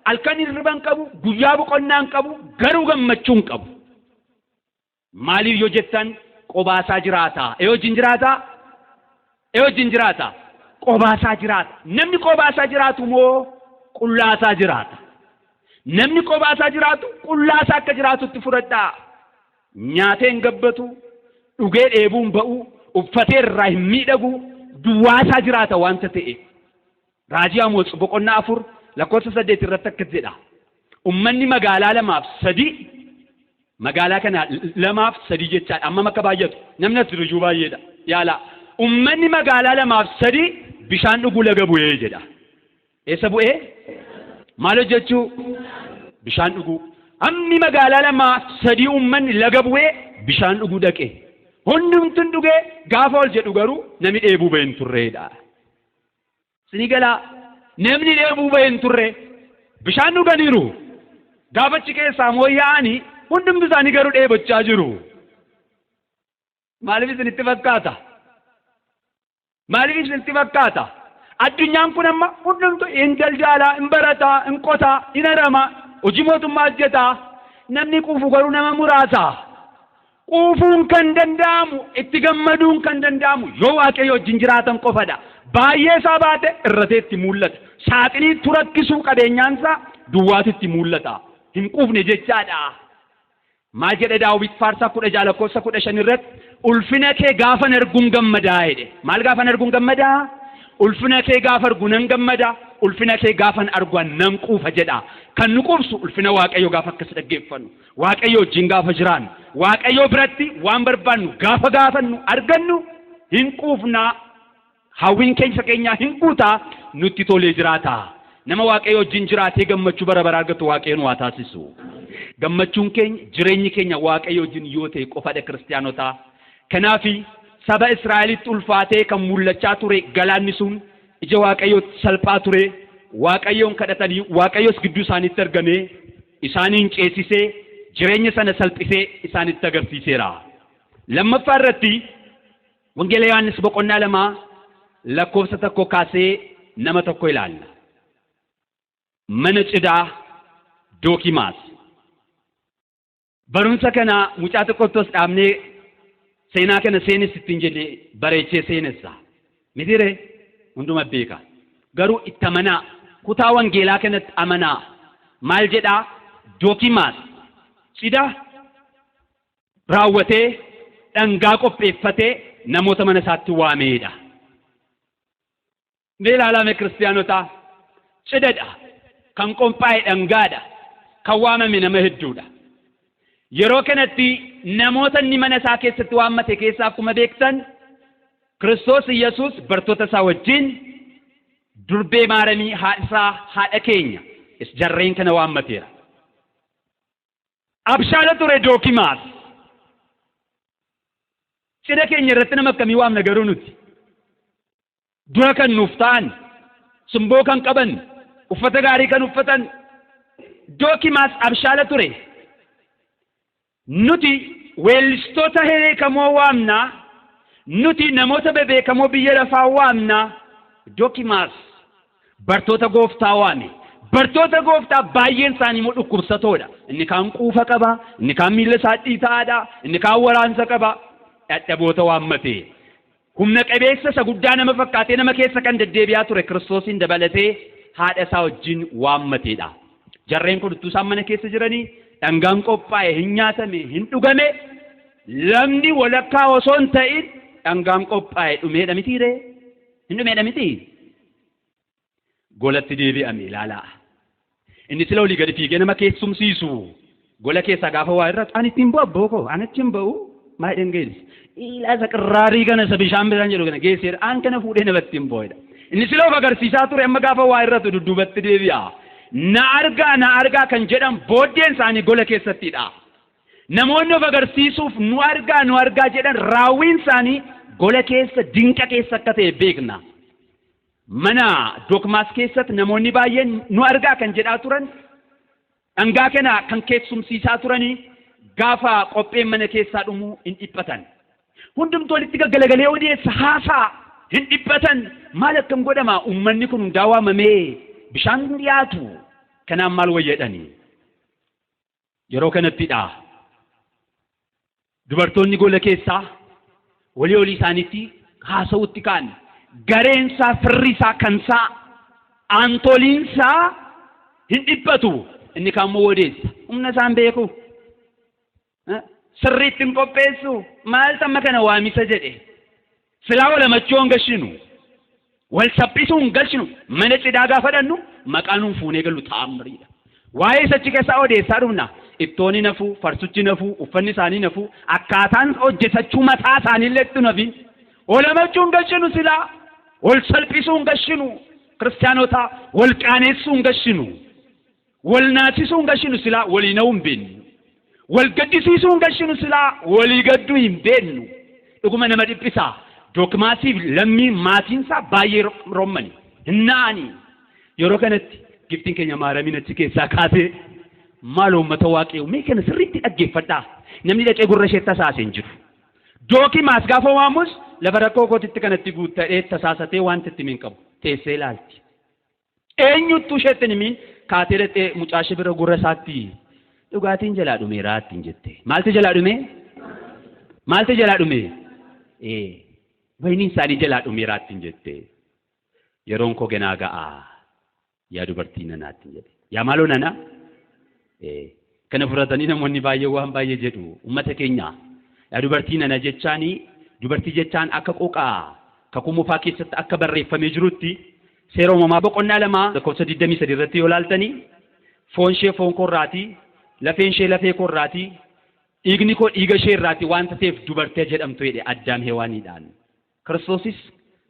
halkan hirriba hin qabu guyyaa boqonnaa hin qabu garuu gammachuu hin qabu. Maaliif yoo jettan qobaasaa jiraata. Ee wajjin jiraata? Ee wajjin jiraata? Qobaasaa jiraata. Namni qobaasaa jiraatu moo qullaasaa jiraata? Namni qobaasaa jiraatu qullaasaa akka jiraatutti fudhadhaa. Nyaatee hin gabbatu, dhugee dheebuu hin ba'u, uffatee irraa hin miidhagu, duwwaasaa jiraata wanta ta'e. Raajii Amoos boqonnaa 4 lakkoofsa 8 irratti akkas jedha. Ummanni magaalaa 2 fi 3 magaalaa kana 2 fi 3 jechaadha. Ammam akka baay'atu namni as jiru iyyuu baay'eedha. Yaala. Ummanni magaalaa 2 fi 3 bishaan dhuguu laga bu'ee jedha. Eessa bu'ee? Maal hojjechuu? Bishaan dhuguu. Hammi magaalaa 2 fi 3 ummanni laga bu'ee bishaan dhuguu dhaqe. Hundumtuun dhugee gaafa ol jedhu garuu namni dheebuu ba'e hin turreedha. Sinii galaa namni dheebuu ba'e hin turre bishaan dhuganiiru. Gaafachi keessaa mooyya'anii hundumti isaanii garuu dheebochaa jiru. Maaliif isinitti fakkaata? Maaliif isinitti fakkaata? Addunyaan kun amma hundumtu hin daldalaa, hin barataa, hin qotaa, hin haramaa, hojii mootummaa hojjetaa. Namni quufu garuu nama muraasa. Quufuun kan danda'amu, itti gammaduun kan danda'amu yoo Waaqayyo wajjin jiraatan qofadha. Baay'ee isaa baate irratee itti mul'ata. Saaxinii turakkisuu qabeenyaan isaa duwwaatu itti mul'ata. Hin quufne jechaadha. Maal jedhe Daawit faarsaa 16 lakkoofsa 15 irratti ulfina kee gaafan arguun gammadaa jedhe. Maal gaafan arguun gammadaa? Ulfina kee gaafa argu nan gammada, ulfina kee gaafan argu nan quufa jedha. Kan nu quubsu ulfina Waaqayyo gaafa akkas dhaggeeffannu. Waaqayyo wajjin gaafa jiraannu, Waaqayyo biratti waan barbaannu gaafa gaafannu argannu hin quufnaa. Hawwiin keessa keenyaa hin guutaa nutti tolee jiraata. Nama Waaqayyo wajjin jiraatee gammachuu bara baraa argatu Waaqayyo nu haa taasisu. Gammachuun keenya jireenyi keenya Waaqayyo wajjin yoo ta'e qofadha kiristaanotaa. Kanaafi saba Israa'elitti ulfaatee kan mul'achaa ture galaanni sun ija Waaqayyootti salphaa ture. Waaqayyoon kadhatanii Waaqayyos gidduu isaaniitti argamee isaaniin ceesisee jireenya sana salphisee isaanitti agarsiiseera. Lammaffaa irratti Wangeela Yohaannis boqonnaa 2 lakkoofsa 1 kaasee nama tokko ilaalla. Mana cidhaa Dookimaas. Barumsa kana mucaa tokkottos dhaabnee seenaa kana seenessi ittiin jenne bareechee seenessa. Mitire hunduma beeka. Garuu itti amanaa. Kutaa wangeelaa kanatti amanaa. Maal jedhaa? Dookimaas cidha raawwatee dhangaa qopheeffatee namoota mana isaatti waameedha. Mee ilaalame kiristaanotaa cidhadha. Kan qophaa'e dhangaadha. Kan waamame nama hedduudha. Yeroo kanatti namoota inni mana isaa keessatti waammate keessaa akkuma beektan Kiristoos Iyyasuus bartoota isaa wajjin durbee Maaramii haadha isaa haadha keenya jarreen kana waammateera. Abshaala ture Dookimaas. Cidha keenya irratti nama akkamii waamna garuu nuti? Dura kan nuuf ta'an, simboo kan qaban, uffata gaarii kan uffatan, Dookimaas abshaala ture. Nuti weellistoota beekamoo waamna, nuti namoota bebeekamoo biyya lafaa waamna. Dookimaas bartoota gooftaa waame. Bartoota gooftaa baay'een isaanii immoo dhukkubsatoodha. Inni kaan quufa qaba, inni kaan miilla isaa dhiitaadha, inni kaan waraansa qaba. Dadhaboota waammate. Humna qabeessa isa guddaa nama fakkaatee nama keessa kan deddeebi'aa ture Kiristoosiin dabalatee haadha isaa wajjin waammateedha. Jarreen kun utuu isaan mana keessa jiranii dhangaan qophaa'e hin nyaatame hin dhugame, lamni walakkaa osoo hin ta'in dhangaan qophaa'e dhumeedha mitiiree? Hin dhumeedha mitii? Golatti deebi'ame ilaalaa. Inni sila olii gadi fiigee nama keessumsiisu. Gola keessaa gaafa waa irratti ani ittiin bu'u abboo koo ani achi hin ba'u maal dhangeessi. Ilaa isa qirraarii kana isa bishaan bishaan jedhu kana geesseera an kana fuudhee namatti hin bo'edha. Inni sila of agarsiisaa ture amma gaafa waa irratti dudduubatti deebi'a. Na argaa na argaa kan jedhan booddeen isaanii gola keessattidha. Namoonni of agarsiisuuf nu argaa nu argaa jedhan raawwiin isaanii gola keessa dinqa keessa akka ta'e beekna. Mana Dookimaas keessatti namoonni baay'een nu argaa kan jedhaa turan dhangaa kana kan keessumsiisaa turanii gaafa qopheen mana keessaa dhumu hin dhiphatan. Hundumtuu walitti gaggalagalee odeessa haasaa hin dhiphatan. Maal akkam godhama uummanni kun hundaa waamamee bishaan dhiyaatu kanaan maal wayyadhani. Yeroo kanattidha. Dubartoonni gola keessaa walii olii isaaniitti haasa'utti ka'an. Gareensaa firrisaa kansaa aantoliinsaa hin dhiphatu. Inni kaan immoo odeessa. Humna isaan beeku. Sirriitti hin qopheessu. Maaltu amma kana waamisa jedhe. Silaa wal amachuu hin galchinu. Wal saphisuu hin galchinu. Mana cidhaa gaafa dhannu maqaa nuun fuunee galu ta'amriidha. Waa'ee isa achi keessaa odeessaa dhufna. Ittooni nafuu, farsuchi nafuu, uffanni isaanii nafuu, akkaataan hojjetachuu mataa isaanii illee itti nafin. Wal amachuu hin galchinu silaa. Wal salphisuu hin galchinu. Kiristaanota wal qaaneessuu hin galchinu. Wal naasisuu hin galchinu silaa walii na'uu hin beeknu. Wal gaddisiisuu hin galchinu silaa walii gadduu hin beeknu. Dhuguma nama dhiphisaa. Dookimaasiif lammii maatiinsaa baay'ee rommani. Hin na'anii. Yeroo kanatti giftiin keenya Maaramiin achi keessaa kaasee maal uummata waaqayyoo mee kana sirriitti dhaggeeffadhaa. Namni dhaqee gurra ishee tasaasee hin jiru. Dookimaas gaafa waamus lafa rakkoo kootitti kanatti guuttadhee tasaasatee wanti itti hin qabu. Teessee ilaalti. Eenyuttuu isheetti hin himin kaatee dhaqxee mucaa ishee bira gurra isaatti dhugaatiin jalaa dhumeeraa ittiin jette. Maaltu jalaa dhume? Maaltu jalaa dhume? Wayiniin isaanii jalaa dhumeeraa ittiin jette. Yeroon koo ganaa ga'aa yaa dubartii nanaa ittiin jedhe. Yaa maaloo nana? Kana fudhatanii namoonni baay'ee waan baay'ee jedhu uummata keenya. Yaa dubartii nana jechaanii dubartii jechaan akka qoqaa kakuu moofaa keessatti akka barreeffamee jirutti seera uumamaa boqonnaa 2 lakkoofsa 23 irratti yoo ilaaltanii foon ishee foon korraatii, lafeen ishee lafee korraatii, dhiigni koo dhiiga ishee irraatii waanta ta'eef dubartii jedhamtu jedhe Addaam Hewaaniidhaan. Kiristoosis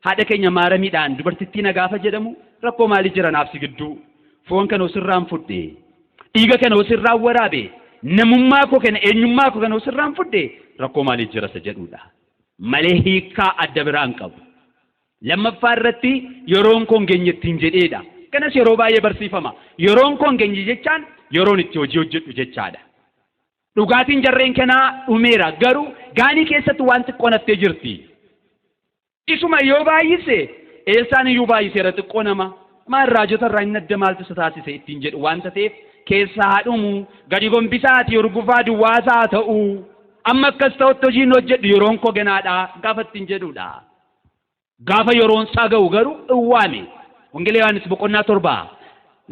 haadha keenya Maaramiidhaan dubartittii na gaafa jedhamu rakkoo maalii jira naaf si gidduu foon kana osirraan fudhe dhiiga kana osirraan waraabe namummaa koo kana eenyummaa koo kana osirraan fudhe rakkoo maalii jira isa jedhudha. Malee hiikkaa adda biraa hin qabu. Lammaffaa irratti yeroon koo hin geenye ittiin jedheedha. Kanas yeroo baay'ee barsiifama. Yeroon koo hin geenye jechaan yeroon itti hojii hojjedhu jechaadha. Dhugaatiin jarreen kanaa dhumeera garuu gaanii keessatti waan xiqqoo naftee jirti. Isuma yoo baay'ise eessaan iyyuu baay'iseera xiqqoo nama maal raajota irraa inni adda maaltu isa taasise ittiin jedhu waanta ta'eef keessaa haa dhumu gadi gombisaati urgufaa duwwaasaa haa ta'u amma akkas ta'utti hojiin hojjedhu yeroon koo ganaadha gaafa ittiin jedhudha. Gaafa yeroon isaa ga'u garuu dhowwaame. Wangeela Yohaannis boqonnaa 7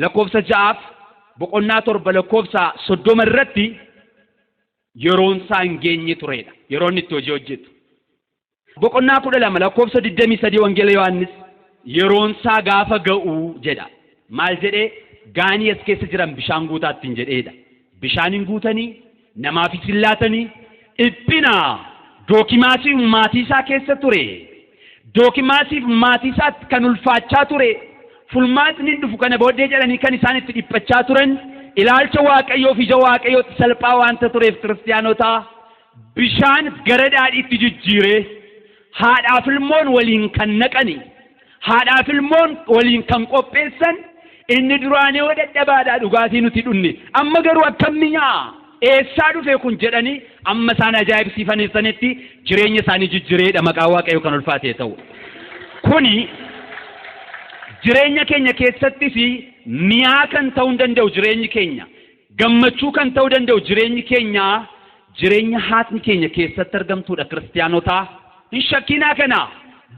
lakkoofsa 6 boqonnaa 7 lakkoofsa 30 irratti yeroon isaa hin geenye turedha. Yeroon itti hojii hojjetu. Boqonnaa 12 lakkoofsa 23 Wangeela Yohaannis yeroon isaa gaafa ga'u jedha. Maal jedhee gaanii as keessa jiran bishaan guutaa ittiin jedheedha. Bishaan hin guutanii, namaafis hin laatanii, dhiphina Dookimaasiif maatii isaa keessa ture. Dookimaasiif maatii isaatti kan ulfaachaa ture. Fulmaatni hin dhufu kana booddee jedhanii kan isaan itti dhiphachaa turan ilaalcha Waaqayyoof ija Waaqayyootti salphaa waanta tureef kiristaanotaa bishaan gara daadhiitti jijjiiree haadhaaf ilmoon waliin kan naqani, haadhaaf ilmoon waliin kan qopheessan, inni duraanii yoo dadhabaadhaa dhugaatii nuti dhunne, amma garuu akkam mi'aa, eessaa dhufe kun jedhanii amma isaan ajaa'ibsiifanitti jireenya isaanii jijjiireedha. Maqaa Waaqayyoo kan ulfaatee ta'u. Kuni jireenya keenya keessattis mi'aa kan ta'uu danda'u, jireenyi keenya gammachuu kan ta'uu danda'u, jireenyi keenya jireenya haatni keenya keessatti argamtuudha. Kiristaanotaa, hin shakkinaa, kana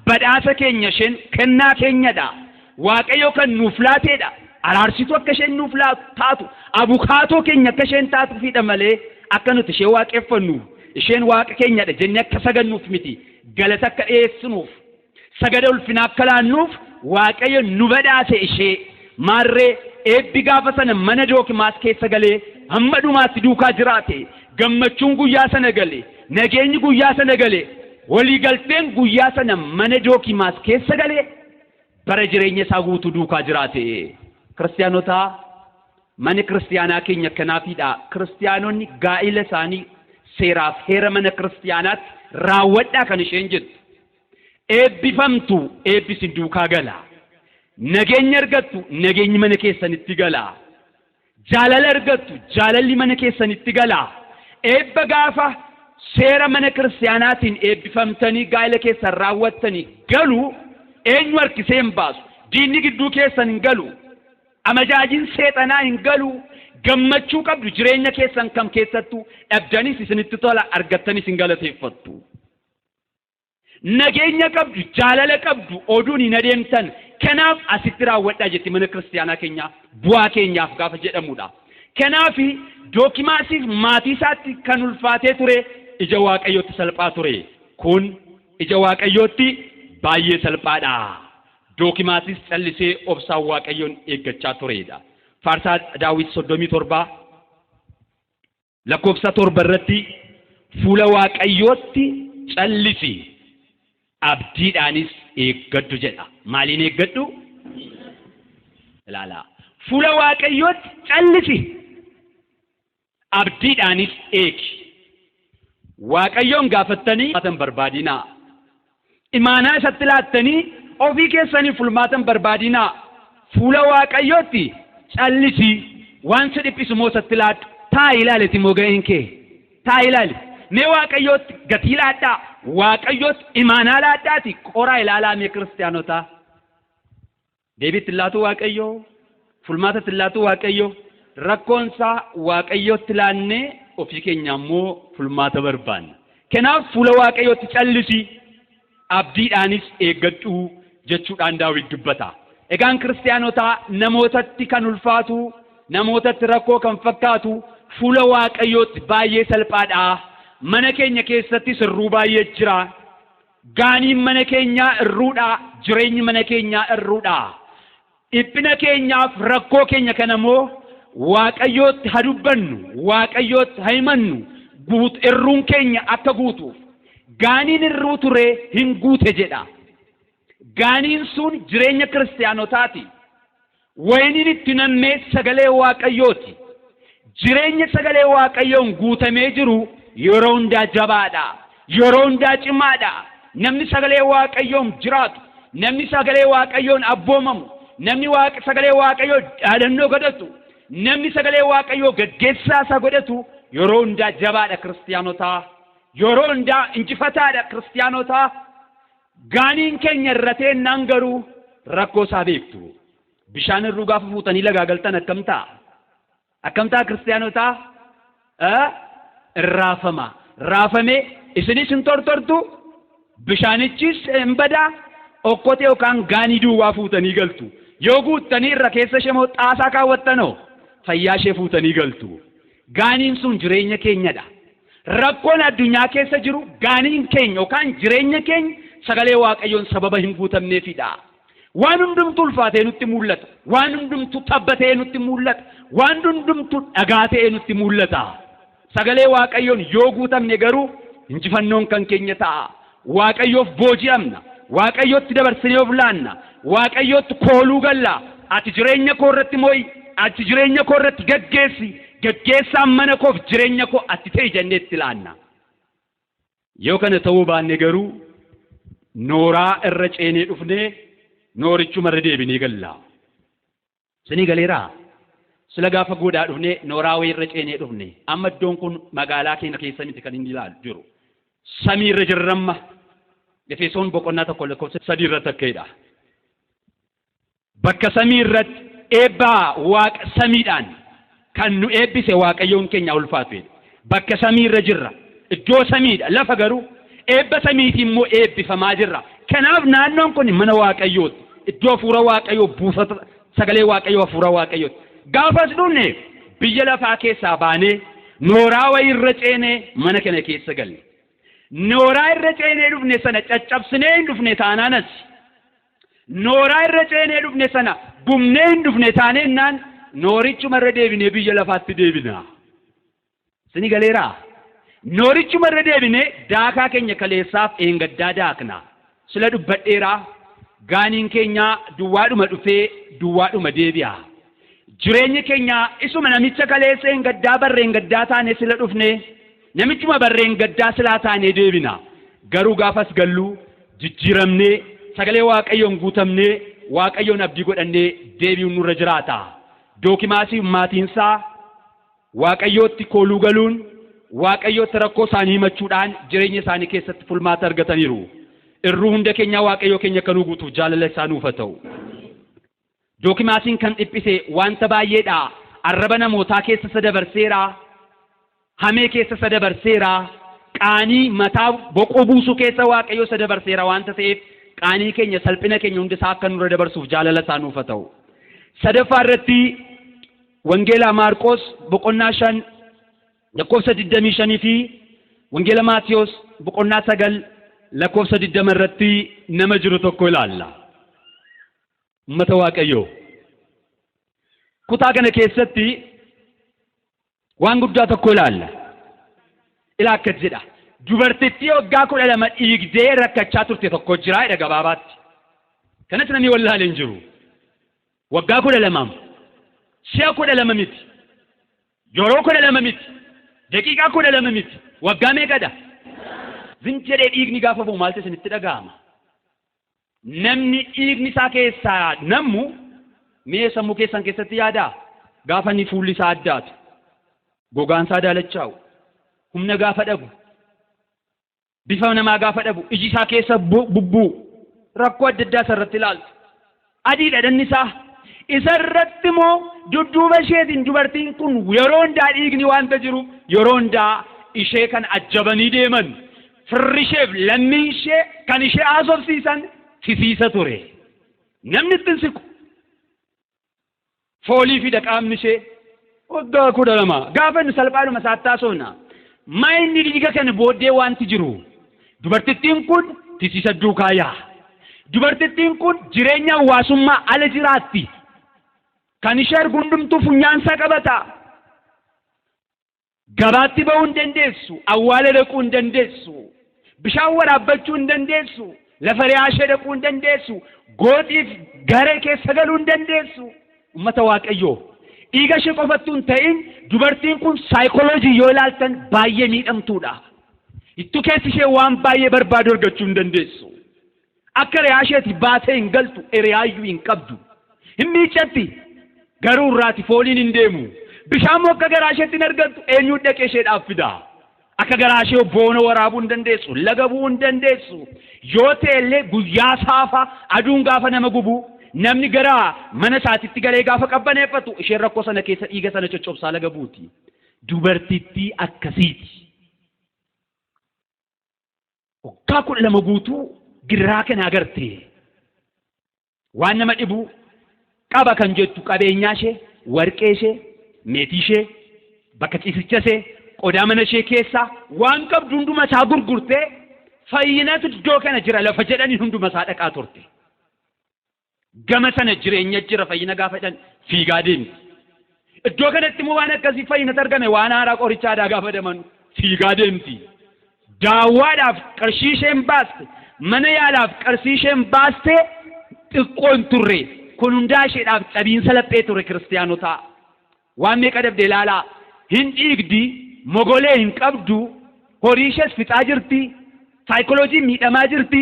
badhaasa keenya, isheen kennaa keenyadha, Waaqayyo kan nuuf laateedha. Araarsituu akka isheen nuuf taatu, abukaatoo keenya akka isheen taatuufidha malee akka nuti ishee waaqeffannuuf, isheen waaqa keenyadha jennee akka sagannuuf miti. Galata akka dhiyeessinuuf, sagada ulfinaa akka laannuuf Waaqayyo nu badhaase ishee. Maarree eebbi gaafa sana mana Dookimaas keessa galee hamma dhumaatti duukaa jiraate, gammachuun guyyaa sana gale, nageenyi guyyaa sana gale, waliigalteen guyyaa sana mana Dookimaas keessa galee bara jireenya isaa guutuu duukaa jiraate. Kiristaanotaa, mana kiristaanaa keenya kanaafiidha. Kiristaanonni gaa'ila isaanii seeraaf heera mana kiristaanaatti raawwadhaa kan isheen jettu. Eebbifamtu, eebbisi duukaa gala. Nageenya argattu, nageenyi mana keessanitti gala. Jaalala argattu, jaalalli mana keessanitti gala. Eebba gaafa seera mana kiristaanaatiin eebbifamtanii gaa'ila keessan raawwattanii galu eenyu harkisee hin baasu. Diinni gidduu keessan hin galu. Amajaajiin seexanaa hin galu. Gammachuu qabdu jireenya keessan kam keessattuu, dhabdanis isinitti tola, argattanis hin galateeffattu. Nageenya qabdu, jaalala qabdu, oduun hin adeemtan. Kanaaf asitti raawwadhaa jetti mana kiristaanaa keenyaa bu'aa keenyaaf gaafa jedhamudha. Kanaaf Dookimaasiif maatii isaatti kan ulfaatee ture ija Waaqayyootti salphaa ture. Kun ija Waaqayyootti baay'ee salphaadha. Dookimaasis callisee obsaan Waaqayyoon eeggachaa turedha. Faarsaa Daawit 37 lakkoofsa 7 irratti, "Fuula Waaqayyootti callisi, abdiidhaanis eeggadhu" jedha. Maaliin eeggadhu? Ilaalaa. Fuula Waaqayyootti callisi, abdiidhaanis eegi. Waaqayyoon gaafattanii furmaata hin barbaadinaa. Imaanaa isatti laattanii ofii keessanii furmaata hin barbaadinaa. Fuula Waaqayyootti callisi, waan si dhiphisu moo isatti laadhu. Taa'i ilaaliti moo ga'een kee. Taa'i ilaali. Mee Waaqayyootti gatii laadhaa. Waaqayyootti imaanaa laadhaati qoraa ilaalaa mee kiristaanotaa. Deebii itti laatu Waaqayyoo. Furmaata itti laatu Waaqayyoo. Rakkoonsaa Waaqayyootti laannee ofii keenya immoo furmaata barbaanna. Kanaaf fuula Waaqayyootti callisi, abdiidhaanis eeggadhu jechuudhaan Daawit dubbata. Egaan kiristaanotaa, namootatti kan ulfaatu, namootatti rakkoo kan fakkaatu fuula Waaqayyootti baay'ee salphaadha. Mana keenya keessatti sirruu baay'ee jira. Gaaniin mana keenyaa irruudha. Jireenyi mana keenyaa irruudha. Dhiphina keenyaaf rakkoo keenya kana immoo Waaqayyootti haa dubbannu, Waaqayyootti haa himannu, irruun keenya akka guutuuf. Gaaniin irruu ture hin guute jedha. Gaaniin sun jireenya kiristaanotaati. Wayiniin itti nammee sagalee Waaqayyooti. Jireenya sagalee Waaqayyoon guutamee jiru yeroo hundaa jabaadha. Yeroo hundaa cimaadha. Namni sagalee Waaqayyoon jiraatu, namni sagalee Waaqayyoon abboomamu, namni sagalee Waaqayyoo dhaadannoo godhatu, namni sagalee Waaqayyoo gaggeessaa isaa godhatu yeroo hundaa jabaadha kiristaanotaa. Yeroo hundaa injifataadha kiristaanotaa. Gaaniin keenya irra teennaan garuu rakkoo isaa beektu. Bishaan irruu gaafa fuutanii lagaa galtan akkam ta'a? Akkam ta'a kiristaanotaa? Raafama. Raafamee isinis hin tortortu, bishaanichis hin badaa, okkotee yookaan gaanii duwwaa fuutanii galtu. Yoo guuttanii irra keessa ishee immoo xaasaa kaawwattanoo fayyaa ishee fuutanii galtu. Gaaniin sun jireenya keenyadha. Rakkoon addunyaa keessa jiru gaaniin keenya yookaan jireenya keenya sagalee Waaqayyoon sababa hin guutamneefidha. Waan hundumtu ulfaatee nutti mul'ata. Waan hundumtu tabba ta'ee nutti mul'ata. Waan hundumtu dhagaa ta'ee nutti mul'ata. Sagalee Waaqayyoon yoo guutamne garuu injifannoon kan keenya ta'a. Waaqayyoof booji'amna. Waaqayyootti dabarsinee of laanna. Waaqayyootti kooluu galla. Ati jireenya koo irratti mo'i. Ati jireenya koo irratti gaggeessi. Gaggeessaan mana koof jireenya koo ati ta'e jennee itti laanna. Yoo kana ta'uu baanne garuu nooraa irra ceenee dhufnee noorichuma irra deebinee galla. Sinii galeeraa? Sila gaafa goodaa dhufnee nooraa wayii irra ceenee dhufne. Amma iddoon kun magaalaa keenya keessa miti kan inni ilaalu jiru. Samii irra jirramma. Efesoon boqonnaa 1 lakkoofsa 3 irratti akkaidha. Bakka samii irratti eebbaa waaqa samiidhaan kan nu eebbise Waaqayyoon keenya ulfaatu. Bakka samii irra jirra. Iddoo samiidha. Lafa garuu eebba samiitiin immoo eebbifamaa jirra. Kanaaf naannoon kun mana Waaqayyooti. Iddoo hafuura Waaqayyoo buufata sagalee Waaqayyoo hafuura Waaqayyooti. Gaafas dhufne biyya lafaa keessaa baanee nooraa wayii irra ceenee mana kana keessa galle. Nooraa irra ceenee dhufne sana caccabsinee hin dhufne taanaanas nooraa irra ceenee dhufne sana gumnee hin dhufne taaneennaan noorichuma irra deebinee biyya lafaatti deebina. Sini galeeraa? Noorichuma irra deebinee daakaa keenya kaleessaaf eengaddaa daakna. Sila dubbadheeraa gaaniin keenya duwwaadhuma dhufee duwwaadhuma deebi'a. Jireenyi keenya isuma namicha kaleessa eengaddaa barreen gaddaa taane sila dhufne namichuma barreen gaddaa silaa taanee deebina. Garuu gaafas galluu jijjiiramnee sagalee Waaqayyoon guutamnee Waaqayyoon abdii godhannee deebi'uun nurra jiraata. Dookimaasii maatiinsaa Waaqayyootti kooluu galuun Waaqayyootti rakkoo isaanii himachuudhaan jireenya isaanii keessatti furmaata argataniiru. Irruu hunda keenyaa Waaqayyoo keenya akka nuu guutuuf jaalala isaa nuuf haa ta'u. Dookimaasiin kan dhiphise wanta baay'eedha. Arraba namootaa keessa isa dabarseera. Hamee keessa isa dabarseera. Qaanii mataa boqoo buusuu keessa Waaqayyoo isa dabarseera wanta ta'eef qaanii keenya salphina keenya hunda isaa akka nurra dabarsuuf jaalala isaa nuuf haa ta'u. Sadaffaa irratti Wangeela Maarqos boqonnaa 5 lakkoofsa 25 fi Wangeela Maatiyos boqonnaa 9 lakkoofsa 20 irratti nama jiru tokko ilaalla. Uummata Waaqayyoo. Kutaa kana keessatti waan guddaa tokko ilaalla. Ilaa akkas jedha. Dubartittii waggaa 12 dhiigdee rakkachaa turte tokko jira jedha gabaabaatti. Kanas namni wallaalee hin jiru. Waggaa 12 si'a 12 miti. Yeroo 12 miti. Daqiiqaa 12 miti. Waggaa meeqadha? Zin jedhee dhiigni gaafa bu'u maaltu isinitti dhaga'ama? Namni dhiigni isaa keessaa nammu mee sammuu keessan keessatti yaadaa? Gaafa inni fuulli isaa addaatu, gogaan isaa daalachaa'u, humna gaafa dhabu, bifa namaa gaafa dhabu, iji isaa keessa bubbuu, rakkoo adda addaa isarratti ilaaltu. Adiidha dhanni isaa. Isarratti immoo dudduuba isheetiin dubartiin kun yeroo hundaa dhiigni waanta jiru yeroo hundaa ishee kan ajjabanii deeman firri isheef lammiin ishee kan ishee haasofsiisan tisiisa ture. Namni ittiin siqu foolii fida qaamni ishee waggaa 12 gaafa inni salphaadhuma isaatti haasofna. Maa inni dhiiga kana booddee wanti jiru dubartittiin kun tisiisa duukaa yaa. Dubartittiin kun jireenya hawaasummaa ala jiraatti. Kan ishee argu hundumtuu funyaansaa qabata. Gabaatti ba'uu hin dandeessu, awwaala dhaquu hin dandeessu, bishaan waraabbachuu hin dandeessu, lafa riyaa ishee dhaquu hin dandeessu, gooxiif garee keessa galuu hin dandeessu. Uummata Waaqayyoo. Dhiiga ishee qofattuu hin ta'in dubartiin kun saayikooloojii yoo ilaaltan baay'ee miidhamtuudha. Ittuu keessi ishee waan baay'ee barbaadu argachuu hin dandeessu. Akka riyaa isheeti baatee hin galtu, hiriyaayyuu hin qabdu. Hin miiccatti garuu irraati fooliin hin deemu. Bishaan akka garaa isheetti hin argattu eenyuun dhaqee isheedhaaf fida. Akka garaa ishee boona waraabuu hin dandeessu, laga bu'uu hin dandeessu. Yoo ta'e illee guyyaa saafa aduun gaafa nama gubu namni gara mana isaatitti galee gaafa qabbaneeffatu isheen rakkoo sana keessa dhiiga sana coccobsaa laga buuti. Dubartittii akkasiiti. Waggaa 12 guutuu gidiraa kana agarte. Waan nama dhibu qaba kan jettu qabeenyaa ishee, warqee ishee, meetii ishee, bakka ciisicha ishee, qodaa mana ishee keessaa waan qabdu hunduma isaa gurgurtee fayyinatu iddoo kana jira lafa jedhanii hunduma isaa dhaqaa turte. Gama sana jireenya jira fayyina gaafa jedhan fiigaa deemti. Iddoo kanatti immoo waan akkasii fayyinatu argame waan haaraa qoricha aadaa gaafa jedhaman fiigaa deemti. Daawwaadhaaf qarshii isheen baaste, mana yaalaaf qarshii isheen baaste xiqqoo hin turre. Kun hundaa isheedhaaf cabiinsa laphee ture kiristaanotaa. Waan meeqa dabde ilaalaa. Hin dhiigdi, mogolee hin qabdu, horii ishees fixaa jirti, saayikoloojii miidhamaa jirti.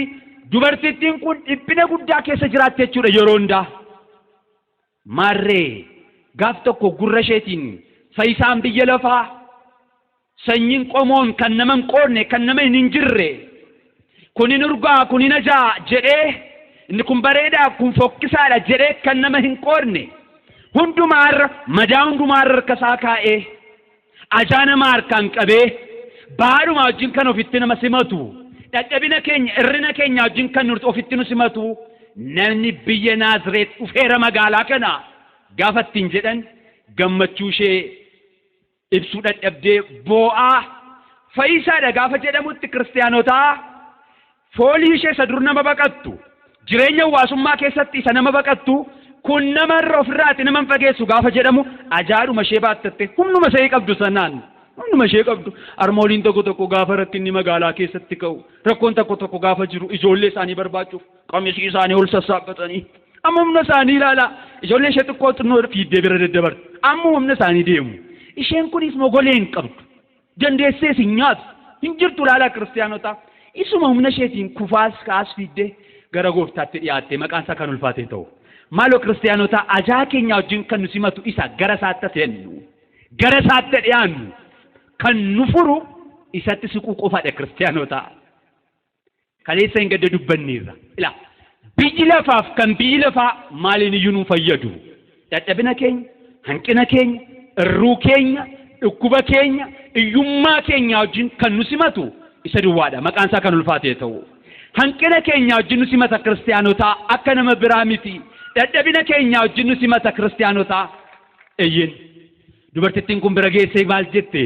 Dubartittiin kun dhiphina guddaa keessa jiraatti jechuudha yeroo hundaa. Maarree gaaf tokko gurra isheetiin fayyisaan biyya lafaa sanyiin qomoon kan nama hin qoodne kan nama hin jirre kun hin urgaa kun hin ajaa jedhee inni kun bareedaa kun fokkisaadha jedhee kan nama hin qoodne hundumaarra madaa hundumaarra harka isaa kaa'ee ajaa nama harkaan qabee baadhuma wajjin kan ofitti nama simatu dadhabina keenya hirrina keenya wajjin kan nuti ofitti nu simatu namni biyya Naazreet dhufeera magaalaa kana gaafa ittiin jedhan gammachuu ishee ibsuu dadhabdee boo'aa fayyisaadha gaafa jedhamutti kiristaanotaa foolii ishee isa dur nama baqattu jireenya hawaasummaa keessatti isa nama baqattu kun namarra ofirraati nama hin fageessu gaafa jedhamu ajaadhuma ishee baattatte humnuma ishee qabdu sanaan humnuma ishee qabdu armooliin tokko tokko gaafa rakkinni magaalaa keessatti ka'u rakkoon tokko tokko gaafa jiru ijoollee isaanii barbaachuuf qamisii isaanii ol sassaabbatanii amma humna isaanii ilaalaa ijoollee ishee xiqqoo xinnoo fiiddee bira daddabarti amma humna isaanii deemu isheen kunis mogolee hin qabdu dandeessees hin nyaatu hin jirtu ilaalaa kiristaanotaa isuma humna isheetiin kufaas kaas fiiddee gara gooftaatti dhiyaatte maqaan isaa kan ulfaate ta'u. Maaloo kiristaanotaa ajaa keenya wajjin kan nu simatu isa gara isaatti seennu gara isaatti dhiyaannu kan nu furu isatti siquu qofaadha kiristaanotaa. Kaleessa hin gadda dubbanneerra. Ilaa biyyi lafaaf kan biyyi lafaa maaliin iyyuu nu fayyadu. Dadhabina keenya, hanqina keenya, irruu keenya, dhukkuba keenya, iyyummaa keenya wajjin kan nu simatu isa duwwaadha. Maqaan isaa kan ulfaate ta'u. Hanqina keenya wajjin nu simata kiristaanotaa akka nama biraa miti. Dadhabina keenya wajjin nu simata kiristaanotaa. Eeyyin dubartittiin kun bira geessee maal jette?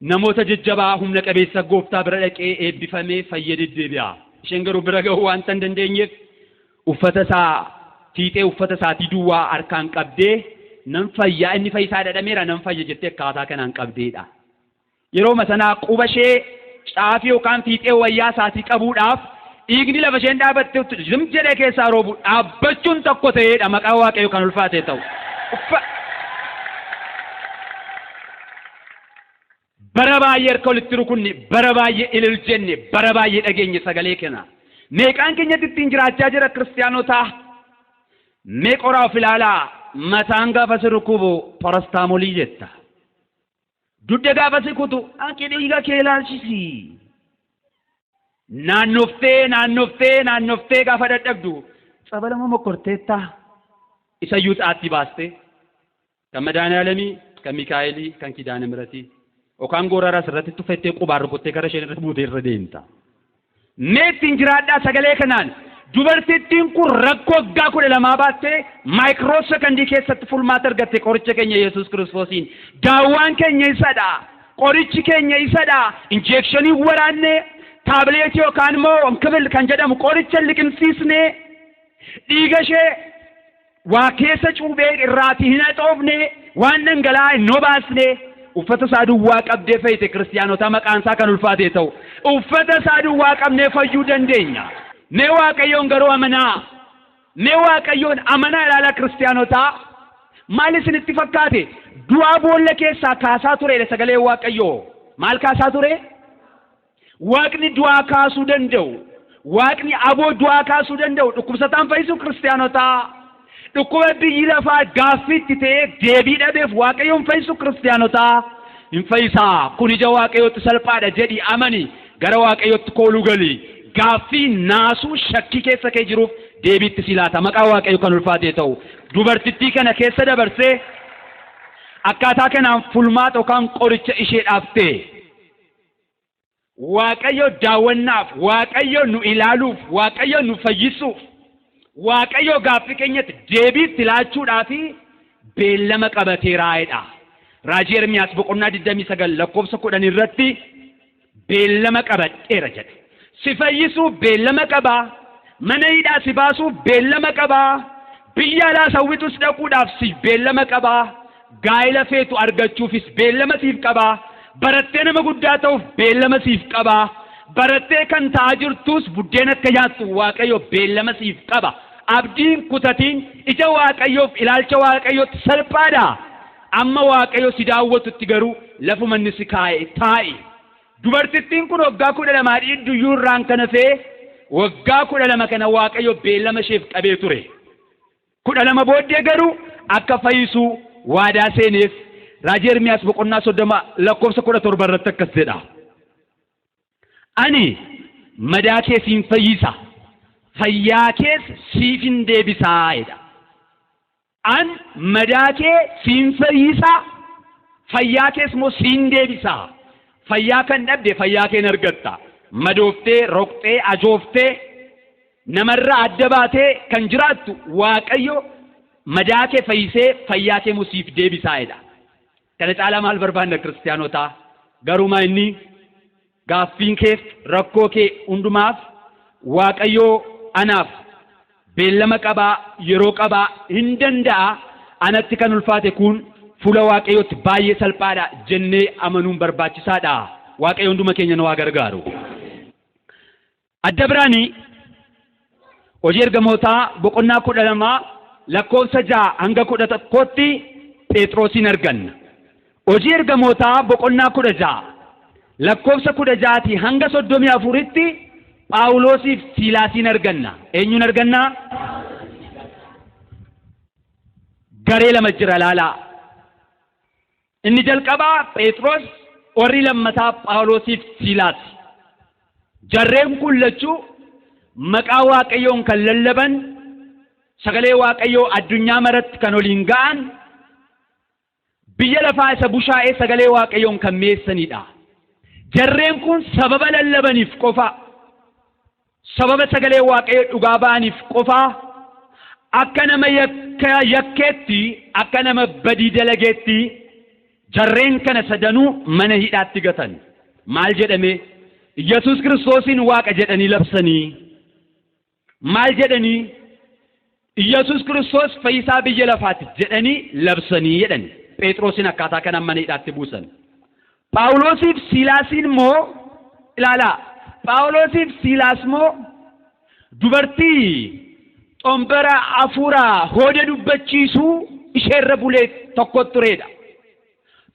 Namoota jajjabaa humna qabeessa gooftaa bira dhaqee eebbifamee fayyee deddeebi'a. Isheen garuu bira gahuu waanta hin dandeenyeef uffata isaa fiixee uffata isaatii duwwaa harkaan qabdee nan fayyaa inni fayyisaa dhadhameera nan fayya jettee akkaataa kanaan qabdeedha. Yeroo sanaa quba ishee caafii yookaan fiixee wayyaa isaatii qabuudhaaf dhiigni lafa isheen dhaabatte zim jedhee keessaa roobu dhaabbachuun tokko ta'eedha maqaa Waaqayyoo kan ulfaate ta'u. Bara baay'ee harka walitti rukunne, bara baay'ee ilil jenne, bara baay'ee dhageenye sagalee kana. Meeqaan keenyatti ittiin jiraachaa jira kiristaanotaa? Mee qoraa of ilaalaa mataan gaafa si rukkubu parastaamoolii jetta. Dugda gaafa si kutu hanqi dhiiga kee ilaalchisi. Naannoftee naannoftee naannoftee gaafa dadhabdu tsabalama mokkorteetta isayyuu xaatti baaste kan Madaaniyaalamii kan Mikaa'elii kan Kidaana Miratii yookaan gooraras irratti tuffettee qubaan rukuttee gara isheen irra buutee irra deemta. Mee ittiin jiraadhaa sagalee kanaan dubartittiin kun rakkoo waggaa 12 baattee maayikiroo sekondii keessatti furmaata argatte qoricha keenya Yesuus Kiristoosiin. Daawwaan keenya isadha. Qorichi keenya isadha. Injeekshinii waraannee taabileetii yookaan immoo onkibil kan jedhamu qoricha liqimsiisnee dhiiga ishee waa keessa cuubee irraatii hin haxoofne waan dhangala'aa hin obaasne uffata isaa duwwaa qabdee fayyite kiristaanotaa maqaan isaa kan ulfaate ta'u uffata isaa duwwaa qabnee fayyuu dandeenya. Mee Waaqayyoon garuu amanaa. Mee Waaqayyoon amanaa ilaalaa kiristaanotaa maal isinitti fakkaate du'aa boolla keessaa kaasaa turedha sagalee Waaqayyoo. Maal kaasaa ture? Waaqni du'aa kaasuu danda'u. Waaqni aboo du'aa kaasuu danda'u dhukkubsataan fayyisuu kiristaanotaa. Dhukkuba biyyi lafaa gaaffiitti ta'ee deebii dhabeef Waaqayyoon fayyisu kiristaanotaa hin fayyisaa. Kun ija Waaqayyootti salphaadha jedhi amani gara Waaqayyootti kooluu gali. Gaaffii naasuu shakkii keessa kee jiruuf deebiitti si laata. Maqaa Waaqayyo kan ulfaatee ta'u. Dubartittii kana keessa dabarsee akkaataa kanaan fulmaata yookaan qoricha isheedhaaf ta'e. Waaqayyo daawwannaaf, Waaqayyo nu ilaaluuf, Waaqayyo nu fayyisuuf, Waaqayyo gaaffii keenyatti deebiitti laachuudhaaf beellama qabateeraa'edha. Raajii Ermiyaas boqonnaa 29 lakkoofsa 10 irratti beellama qabadheera jedha. Si fayyisuuf beellama qaba, Mana hidhaa si baasuuf beellama qabaa. Biyya alaa sawwitus dhaquudhaaf si beellama qabaa. Gaa'ela feetu argachuufis beellama siif qabaa. Barattee nama guddaa ta'uuf beellama siif qabaa. Barattee kan ta'aa jirtus buddeena akka nyaattu Waaqayyo beellama siif qaba. Abdiin kutatiin ija Waaqayyoof ilaalcha Waaqayyootti salphaadha. Amma Waaqayyo si daawwatutti garuu lafuma inni si kaa'e taa'i. Dubartittiin kun waggaa 12 dhiidduyyuu irraan kan hafee waggaa 12 kana Waaqayyo beellama isheef qabee ture. 12 booddee garuu akka fayyisuu waadaa seeneef Raajii Ermiyaas boqonnaa 30 lakkoofsa 17 irratti akkas jedha. Ani madaa kee siin fayyisa, fayyaa kees siifin deebisaa jedha. An madaa kee siin fayyisa, fayyaa kees immoo siin deebisaa. Fayyaa kan dhabde fayyaa keen argatta. Madooftee, roqxee, ajooftee namarraa adda baatee kan jiraattu Waaqayyo madaa kee fayyisee fayyaa kee immoo siif deebisaa jedha. Kana caalaa maal barbaanna kiristaanotaa? Garumaa inni gaaffiin keef rakkoo kee hundumaaf Waaqayyo anaaf beellama qabaa, yeroo qabaa hin danda'a. Anatti kan ulfaate kun fuula Waaqayyootti baay'ee salphaadha jennee amanuun barbaachisaadha. Waaqayyo hunduma keenya nu haa gargaaru. Adda biraanii hojii ergamootaa boqonnaa 12 lakkoofsa 6 hanga 11tti Phexrosin arganna. Hojii ergamootaa boqonnaa 16 lakkoofsa 16 hanga 34tti Phaawulosiif Siilaasin arganna. Eenyuun arganna? Garee lama jira laalaa. Inni jalqabaa Phexros, warri lammataa Phaawulosiif Siilaas. Jarreen kun lachuu maqaa Waaqayyoon kan lallaban, sagalee Waaqayyoo addunyaa maratti kan waliin ga'an, biyya lafaa isa bushaa'ee sagalee Waaqayyoon kan mi'eessanidha. Jarreen kun sababa lallabaniif qofa, sababa sagalee Waaqayyoo dhugaa ba'aniif qofa, akka nama yakkeetti, akka nama badii dalageetti jarreen kana sadanuu mana hidhaatti gatan. Maal jedhame? Yesuus Kiristoosiin Waaqa jedhanii labsanii. Maal jedhanii? Yesuus Kiristoos fayyisaa biyya lafaati jedhanii labsanii jedhani. Phexrosin akkaataa kanaan mana hidhaatti buusan. Phaawulosiif Siilaasin immoo ilaalaa. Phaawulosiif Siilaas immoo dubartii xombara hafuura hooda dubbachiisuu isheerra bulee tokko turedha.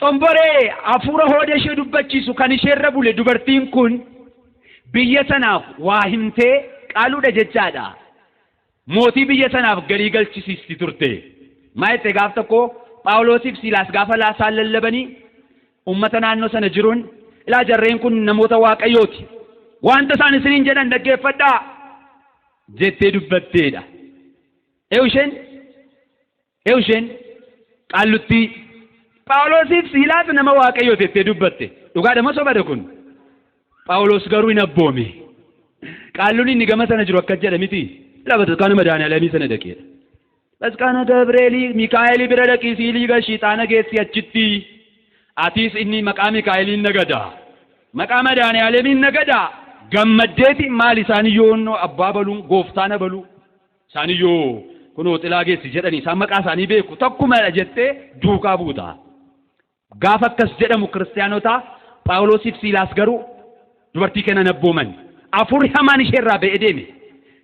Xomboree hafuura hooda ishee dubbachiisu kan isheerra bule dubartiin kun biyya sanaaf waa himtee qaaluudha jechaadha. Mootii biyya sanaaf galii galchisiisti turte. Maa jette gaaf tokko Phaawulosiif Siilaas gaafa laasaan lallabanii uummata naannoo sana jiruun, ilaa jarreen kun namoota Waaqayyooti. Wanta isaan isiniin jedhan dhaggeeffadhaa jettee dubbatteedha. Eenyu isheen? Qaalluttii. Phaawulosiif Siilaas nama Waaqayyooti jettee dubbatte. Dhugaadha moo sobadha kun? Phaawulos garuu hin abboome. Qaalluun inni gama sana jiru akkas jedha miti. Ilaa bataskaana Madaaniyalamii sana dhaqeedha. Bataskaana Gabreelii Mikaa'elii bira dhaqii siilii gashii xaana geessi achitti. Atis inni maqaa Mikaa'eliin nagada. Maqaa Madaaniyalamiin nagada. Gammaddeeti maal isaaniyyoo abbaa baluun gooftaan abaluu. Isaaniyyoo kunoo xilaa geessi jedhanii isaan maqaa isaanii beeku tokkumadha jettee duukaa buuta. Gaafa akkas jedhamu kiristaanotaa Phaawulosiif Siilaas garuu dubartii kana abbooman. Hafuurri hamaan isheerraa ba'ee deeme.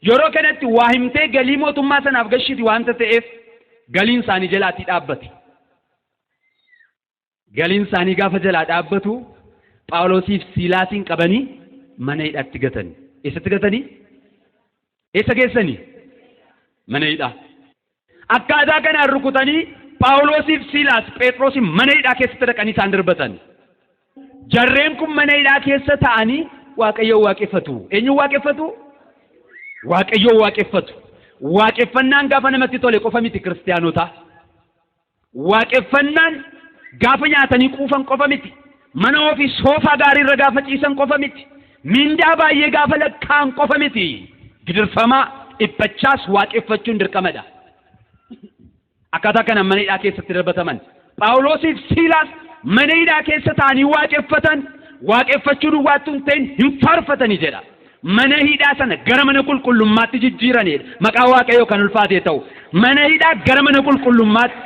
Yeroo kanatti waa himtee galii mootummaa sanaaf gashiti waanta ta'eef galiin isaanii jalaatii dhaabbate. Galiin isaanii gaafa jalaa dhaabbatu Phaawulosiif Siilaasiin qabanii mana hidhaatti gatan. Eessatti gatanii? Eessa geessanii? Mana hidhaa. Akkaataa kanaan rukutanii Phaawulosiif Siilaas Phexrosin mana hidhaa keessatti dhaqanii isaan darbatan. Jarreen kun mana hidhaa keessa ta'anii Waaqayyoon waaqeffatu. Eenyuun waaqeffatu? Waaqayyoon waaqeffatu. Waaqeffannaan gaafa namatti tole qofa miti kiristaanotaa. Waaqeffannaan gaafa nyaatanii quufan qofa miti. Mana ofii soofaa gaariirra gaafa ciisan qofa miti. Mindaa baay'ee gaafa lakkaa'an qofa miti. Gidirfamaa dhiphachaas waaqeffachuun dirqamadha. Akkaataa kanaan mana hidhaa keessatti darbataman. Phaawulosiif Siilaas mana hidhaa keessa ta'anii waaqeffatan. Waaqeffachuu duwwaattuu hin ta'in hin faarfatanii jedha. Mana hidhaa sana gara mana qulqullummaatti jijjiiranidha. Maqaa Waaqayyoo kan ulfaatee ta'u. Mana hidhaa gara mana qulqullummaatti.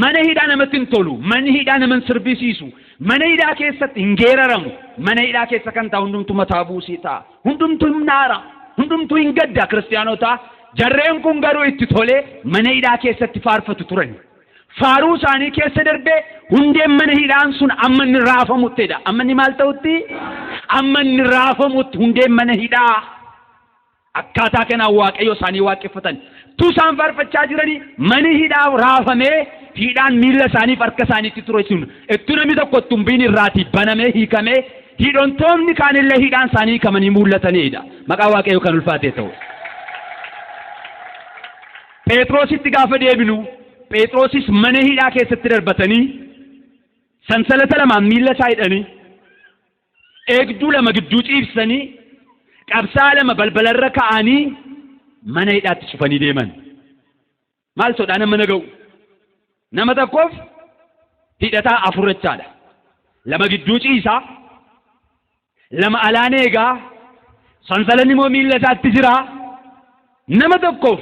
Mana hidhaa namatti hin tolu. Manni hidhaa nama hin sirbisiisu. Mana hidhaa keessatti hin geeraramu. Mana hidhaa keessa kan taa'u hundumtuu mataa buusii ta'a. Hundumtuu hin naara. Hundumtuu hin gadda kiristaanotaa. Jarreen kun garuu itti tolee mana hidhaa keessatti faarfatu turan. Faaruu isaanii keessa darbee hundeen mana hidhaan sun amma inni raafamuttidha. Amma inni maal ta'utti? Amma inni raafamutti hundeen mana hidhaa. Akkaataa kanaan Waaqayyo isaanii waaqeffatan. Tu isaan faarfachaa jiranii manni hidhaa raafamee hidhaan miilla isaaniif harka isaaniitti ture sun ittuu namni tokko tumbiin irraatii banamee hiikamee hidhamtoonni kaanillee hidhaan isaanii hiikamanii mul'atanidha. Maqaa Waaqayyoo kan ulfaatee ta'u. Phexrositti gaafa deebinu Phexrosis mana hidhaa keessatti darbatanii sansalata lamaan miilla isaa hidhanii eegduu lama gidduu ciibsanii qabsaa lama balbalarra kaa'anii mana hidhaatti cufanii deeman. Maal sodaa nama na ga'u? Nama tokkoof hidhataa afur jechaadha. Lama gidduu ciisaa, lama alaan eegaa, sansalanni immoo miilla isaatti jira. Nama tokkoof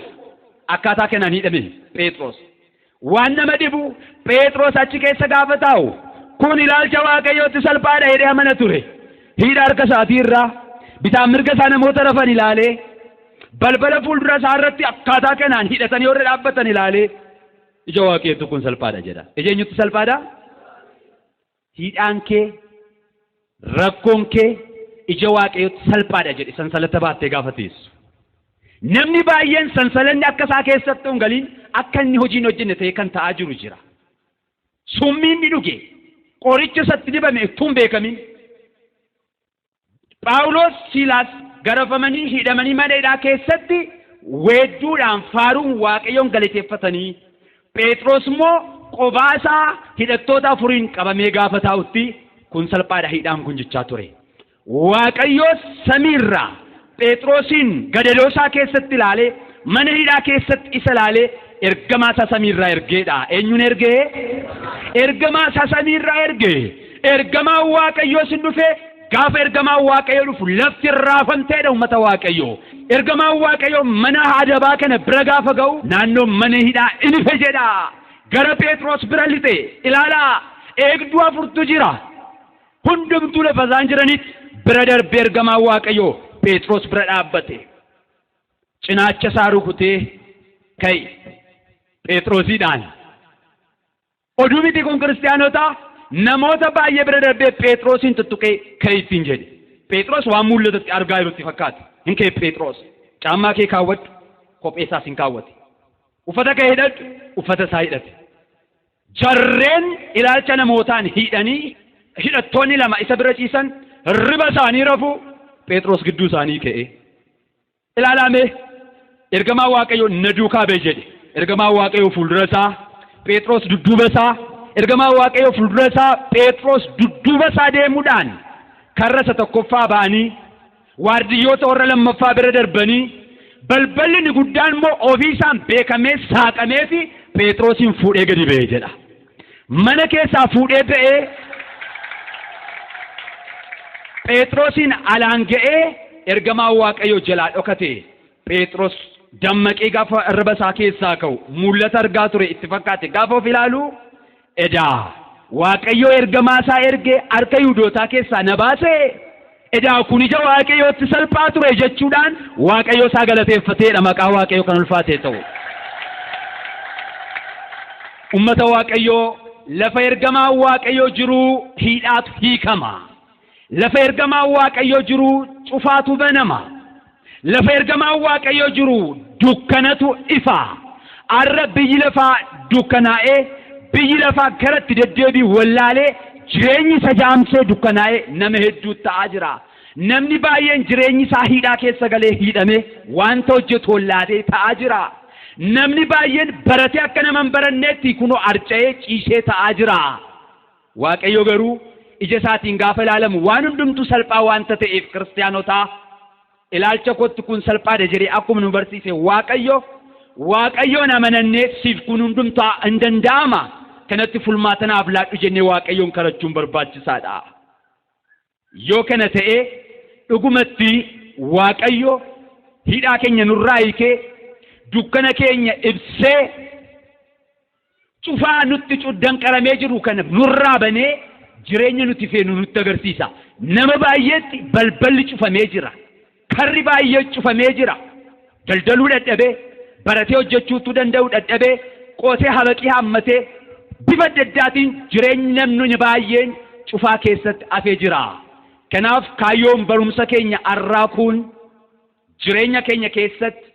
akkaataa kanaan hidhame Phexros. Waan nama dhibu Phexros achi keessa gaafa taa'u kun ilaalcha Waaqayyootti salphaadha jedhee amana ture. Hidha harka isaatii irraa bitaan mirga isaa namoota rafan ilaalee balbala fuuldura isaa irratti akkaataa kanaan hidhatanii warra dhaabbatan ilaalee ija Waaqayyootti kun salphaadha jedha. Ija eenyutti salphaadha? Hidhaan kee rakkoon kee ija Waaqayyootti salphaadha jedhe sansalata baattee gaafa teessu. Namni baay'een sansalanni akka isaa keessatti hin galiin akka inni hojii hin hojjenne ta'e kan ta'aa jiru jira. Summiin ni dhuge qoricha isatti dibame utuu hin beekamin. Phaawulos Siilaas garafamanii hidhamanii mana hidhaa keessatti weedduudhaan faaruun Waaqayyoon galateeffatanii Phexros immoo qobaa isaa hidhattoota afuriin qabamee gaafa taa'utti kun salphaadha hidhaan kun jechaa ture. Waaqayyoos samiirraa Phexrosiin gadadoo isaa keessatti ilaalee mana hidhaa keessatti isa ilaalee ergamaa isaa samiirraa ergeedha. Eenyuun ergee? Ergamaa isaa samiirraa ergee. Ergamaan Waaqayyoo sin dhufee gaafa ergamaan Waaqayyoo dhufu lafti raafamteedha uummata Waaqayyoo. Ergamaan Waaqayyoo mana adabaa kana bira gaafa ga'u naannoo mana hidhaa inni ife jedha. Gara Phexros bira lixe ilaalaa eegduu afurtu jira. Hundumtuu lafa isaan jiranitti bira darbee ergamaan Waaqayyoo Phexros bira dhaabbate. Cinaacha isaa rukutee ka'i Phexrosiidhaan. Oduu miti kun kiristaanotaa namoota baay'ee bira darbee Phexrosiin tuttuqee ka'i ittiin jedhe. Phexros waan mul'atutti argaa jirutti fakkaata. Hin ka'e Phexros. Caammaa kee kaawwadhu kophee isaas hin kaawwate. Uffata kee hidhadhu uffata isaa hidhate. Jarreen ilaalcha namootaan hidhanii hidhattoonni lama isa bira ciisan hirriba isaanii rafu Phexros gidduu isaanii ka'e. Ilaalame ergamaa Waaqayyoo na duukaa ba'e jedhe. Ergamaa Waaqayyoo fuuldura isaa Phexros dudduuba isaa ergamaa Waaqayyoo fuuldura isaa Phexros dudduuba isaa deemuudhaan karra isa tokkoffaa ba'anii waardiyyoota warra lammaffaa bira darbanii balballi inni guddaan immoo ofii isaan beekamee saaqamee fi Phexrosiin fuudhee gadi ba'e jedha. Mana keessaa fuudhee ba'ee Phexrosiin alaan ga'ee ergamaan Waaqayyoo jalaa dhokate. Phexros dammaqee gaafa hirriba isaa keessaa ka'u mul'ata argaa ture itti fakkaate gaafa of ilaalu edaa Waaqayyoo ergamaa isaa ergee harka Yihuudootaa keessaa na baase edaa kun ija Waaqayyootti salphaa ture jechuudhaan Waaqayyoo isaa galateeffateedha maqaa Waaqayyoo kan ulfaatee ta'u. Ummata Waaqayyoo lafa ergamaan Waaqayyoo jiruu hidhaatu hiikama. Lafa ergamaan Waaqayyoo jiruu cufaatu banama. Lafa ergamaan Waaqayyoo jiru dukkanatu ifa. Arra biyyi lafaa dukkanaa'ee biyyi lafaa garatti deddeebii wallaalee jireenyi isa jaamsee dukkanaa'ee nama hedduu ta'aa jira. Namni baay'een jireenyi isaa hidhaa keessa galee hidhamee wanta hojjetu wallaalee ta'aa jira. Namni baay'een baratee akka nama hin baranneetti kunoo arca'ee ciisee ta'aa jira. Waaqayyo garuu ija isaatiin gaafa ilaalamu waan hundumtuu salphaa waanta ta'eef kiristaanotaa ilaalcha kootti kun salphaadha jedhee akkuma nu barsiise Waaqayyo Waaqayyoon amanannee siif kun hundumtuu hin danda'ama kanatti fulmaata naaf laadhu jennee Waaqayyoon kadhachuun barbaachisaadha. Yoo kana ta'e Dhugumatti Waaqayyo hidhaa keenya nurraa hiikee, dukkana keenya ibsee, cufaa nutti danqaramee jiru kana nurraa banee jireenya nuti feenu nutti agarsiisa. Nama baay'eetti balballi cufamee jira. Karri baay'ee cufamee jira. Daldaluu dadhabee, baratee hojjechuutu danda'u dadhabee, qotee habaqii haammatee, bifa adda addaatiin jireenyi namni baay'een cufaa keessatti hafee jira. Kanaaf kaayyoon barumsa keenya har'aa kun jireenya keenya keessatti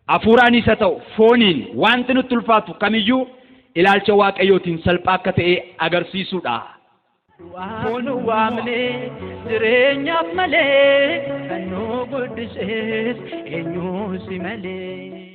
hafuuraanis haa ta'u fooniin wanti nutti ulfaatu kamiyyuu ilaalcha Waaqayyootiin salphaa akka ta'e agarsiisuudha. Du'aaf nu waamne jireenyaaf malee, kan nu guddises eenyu si malee.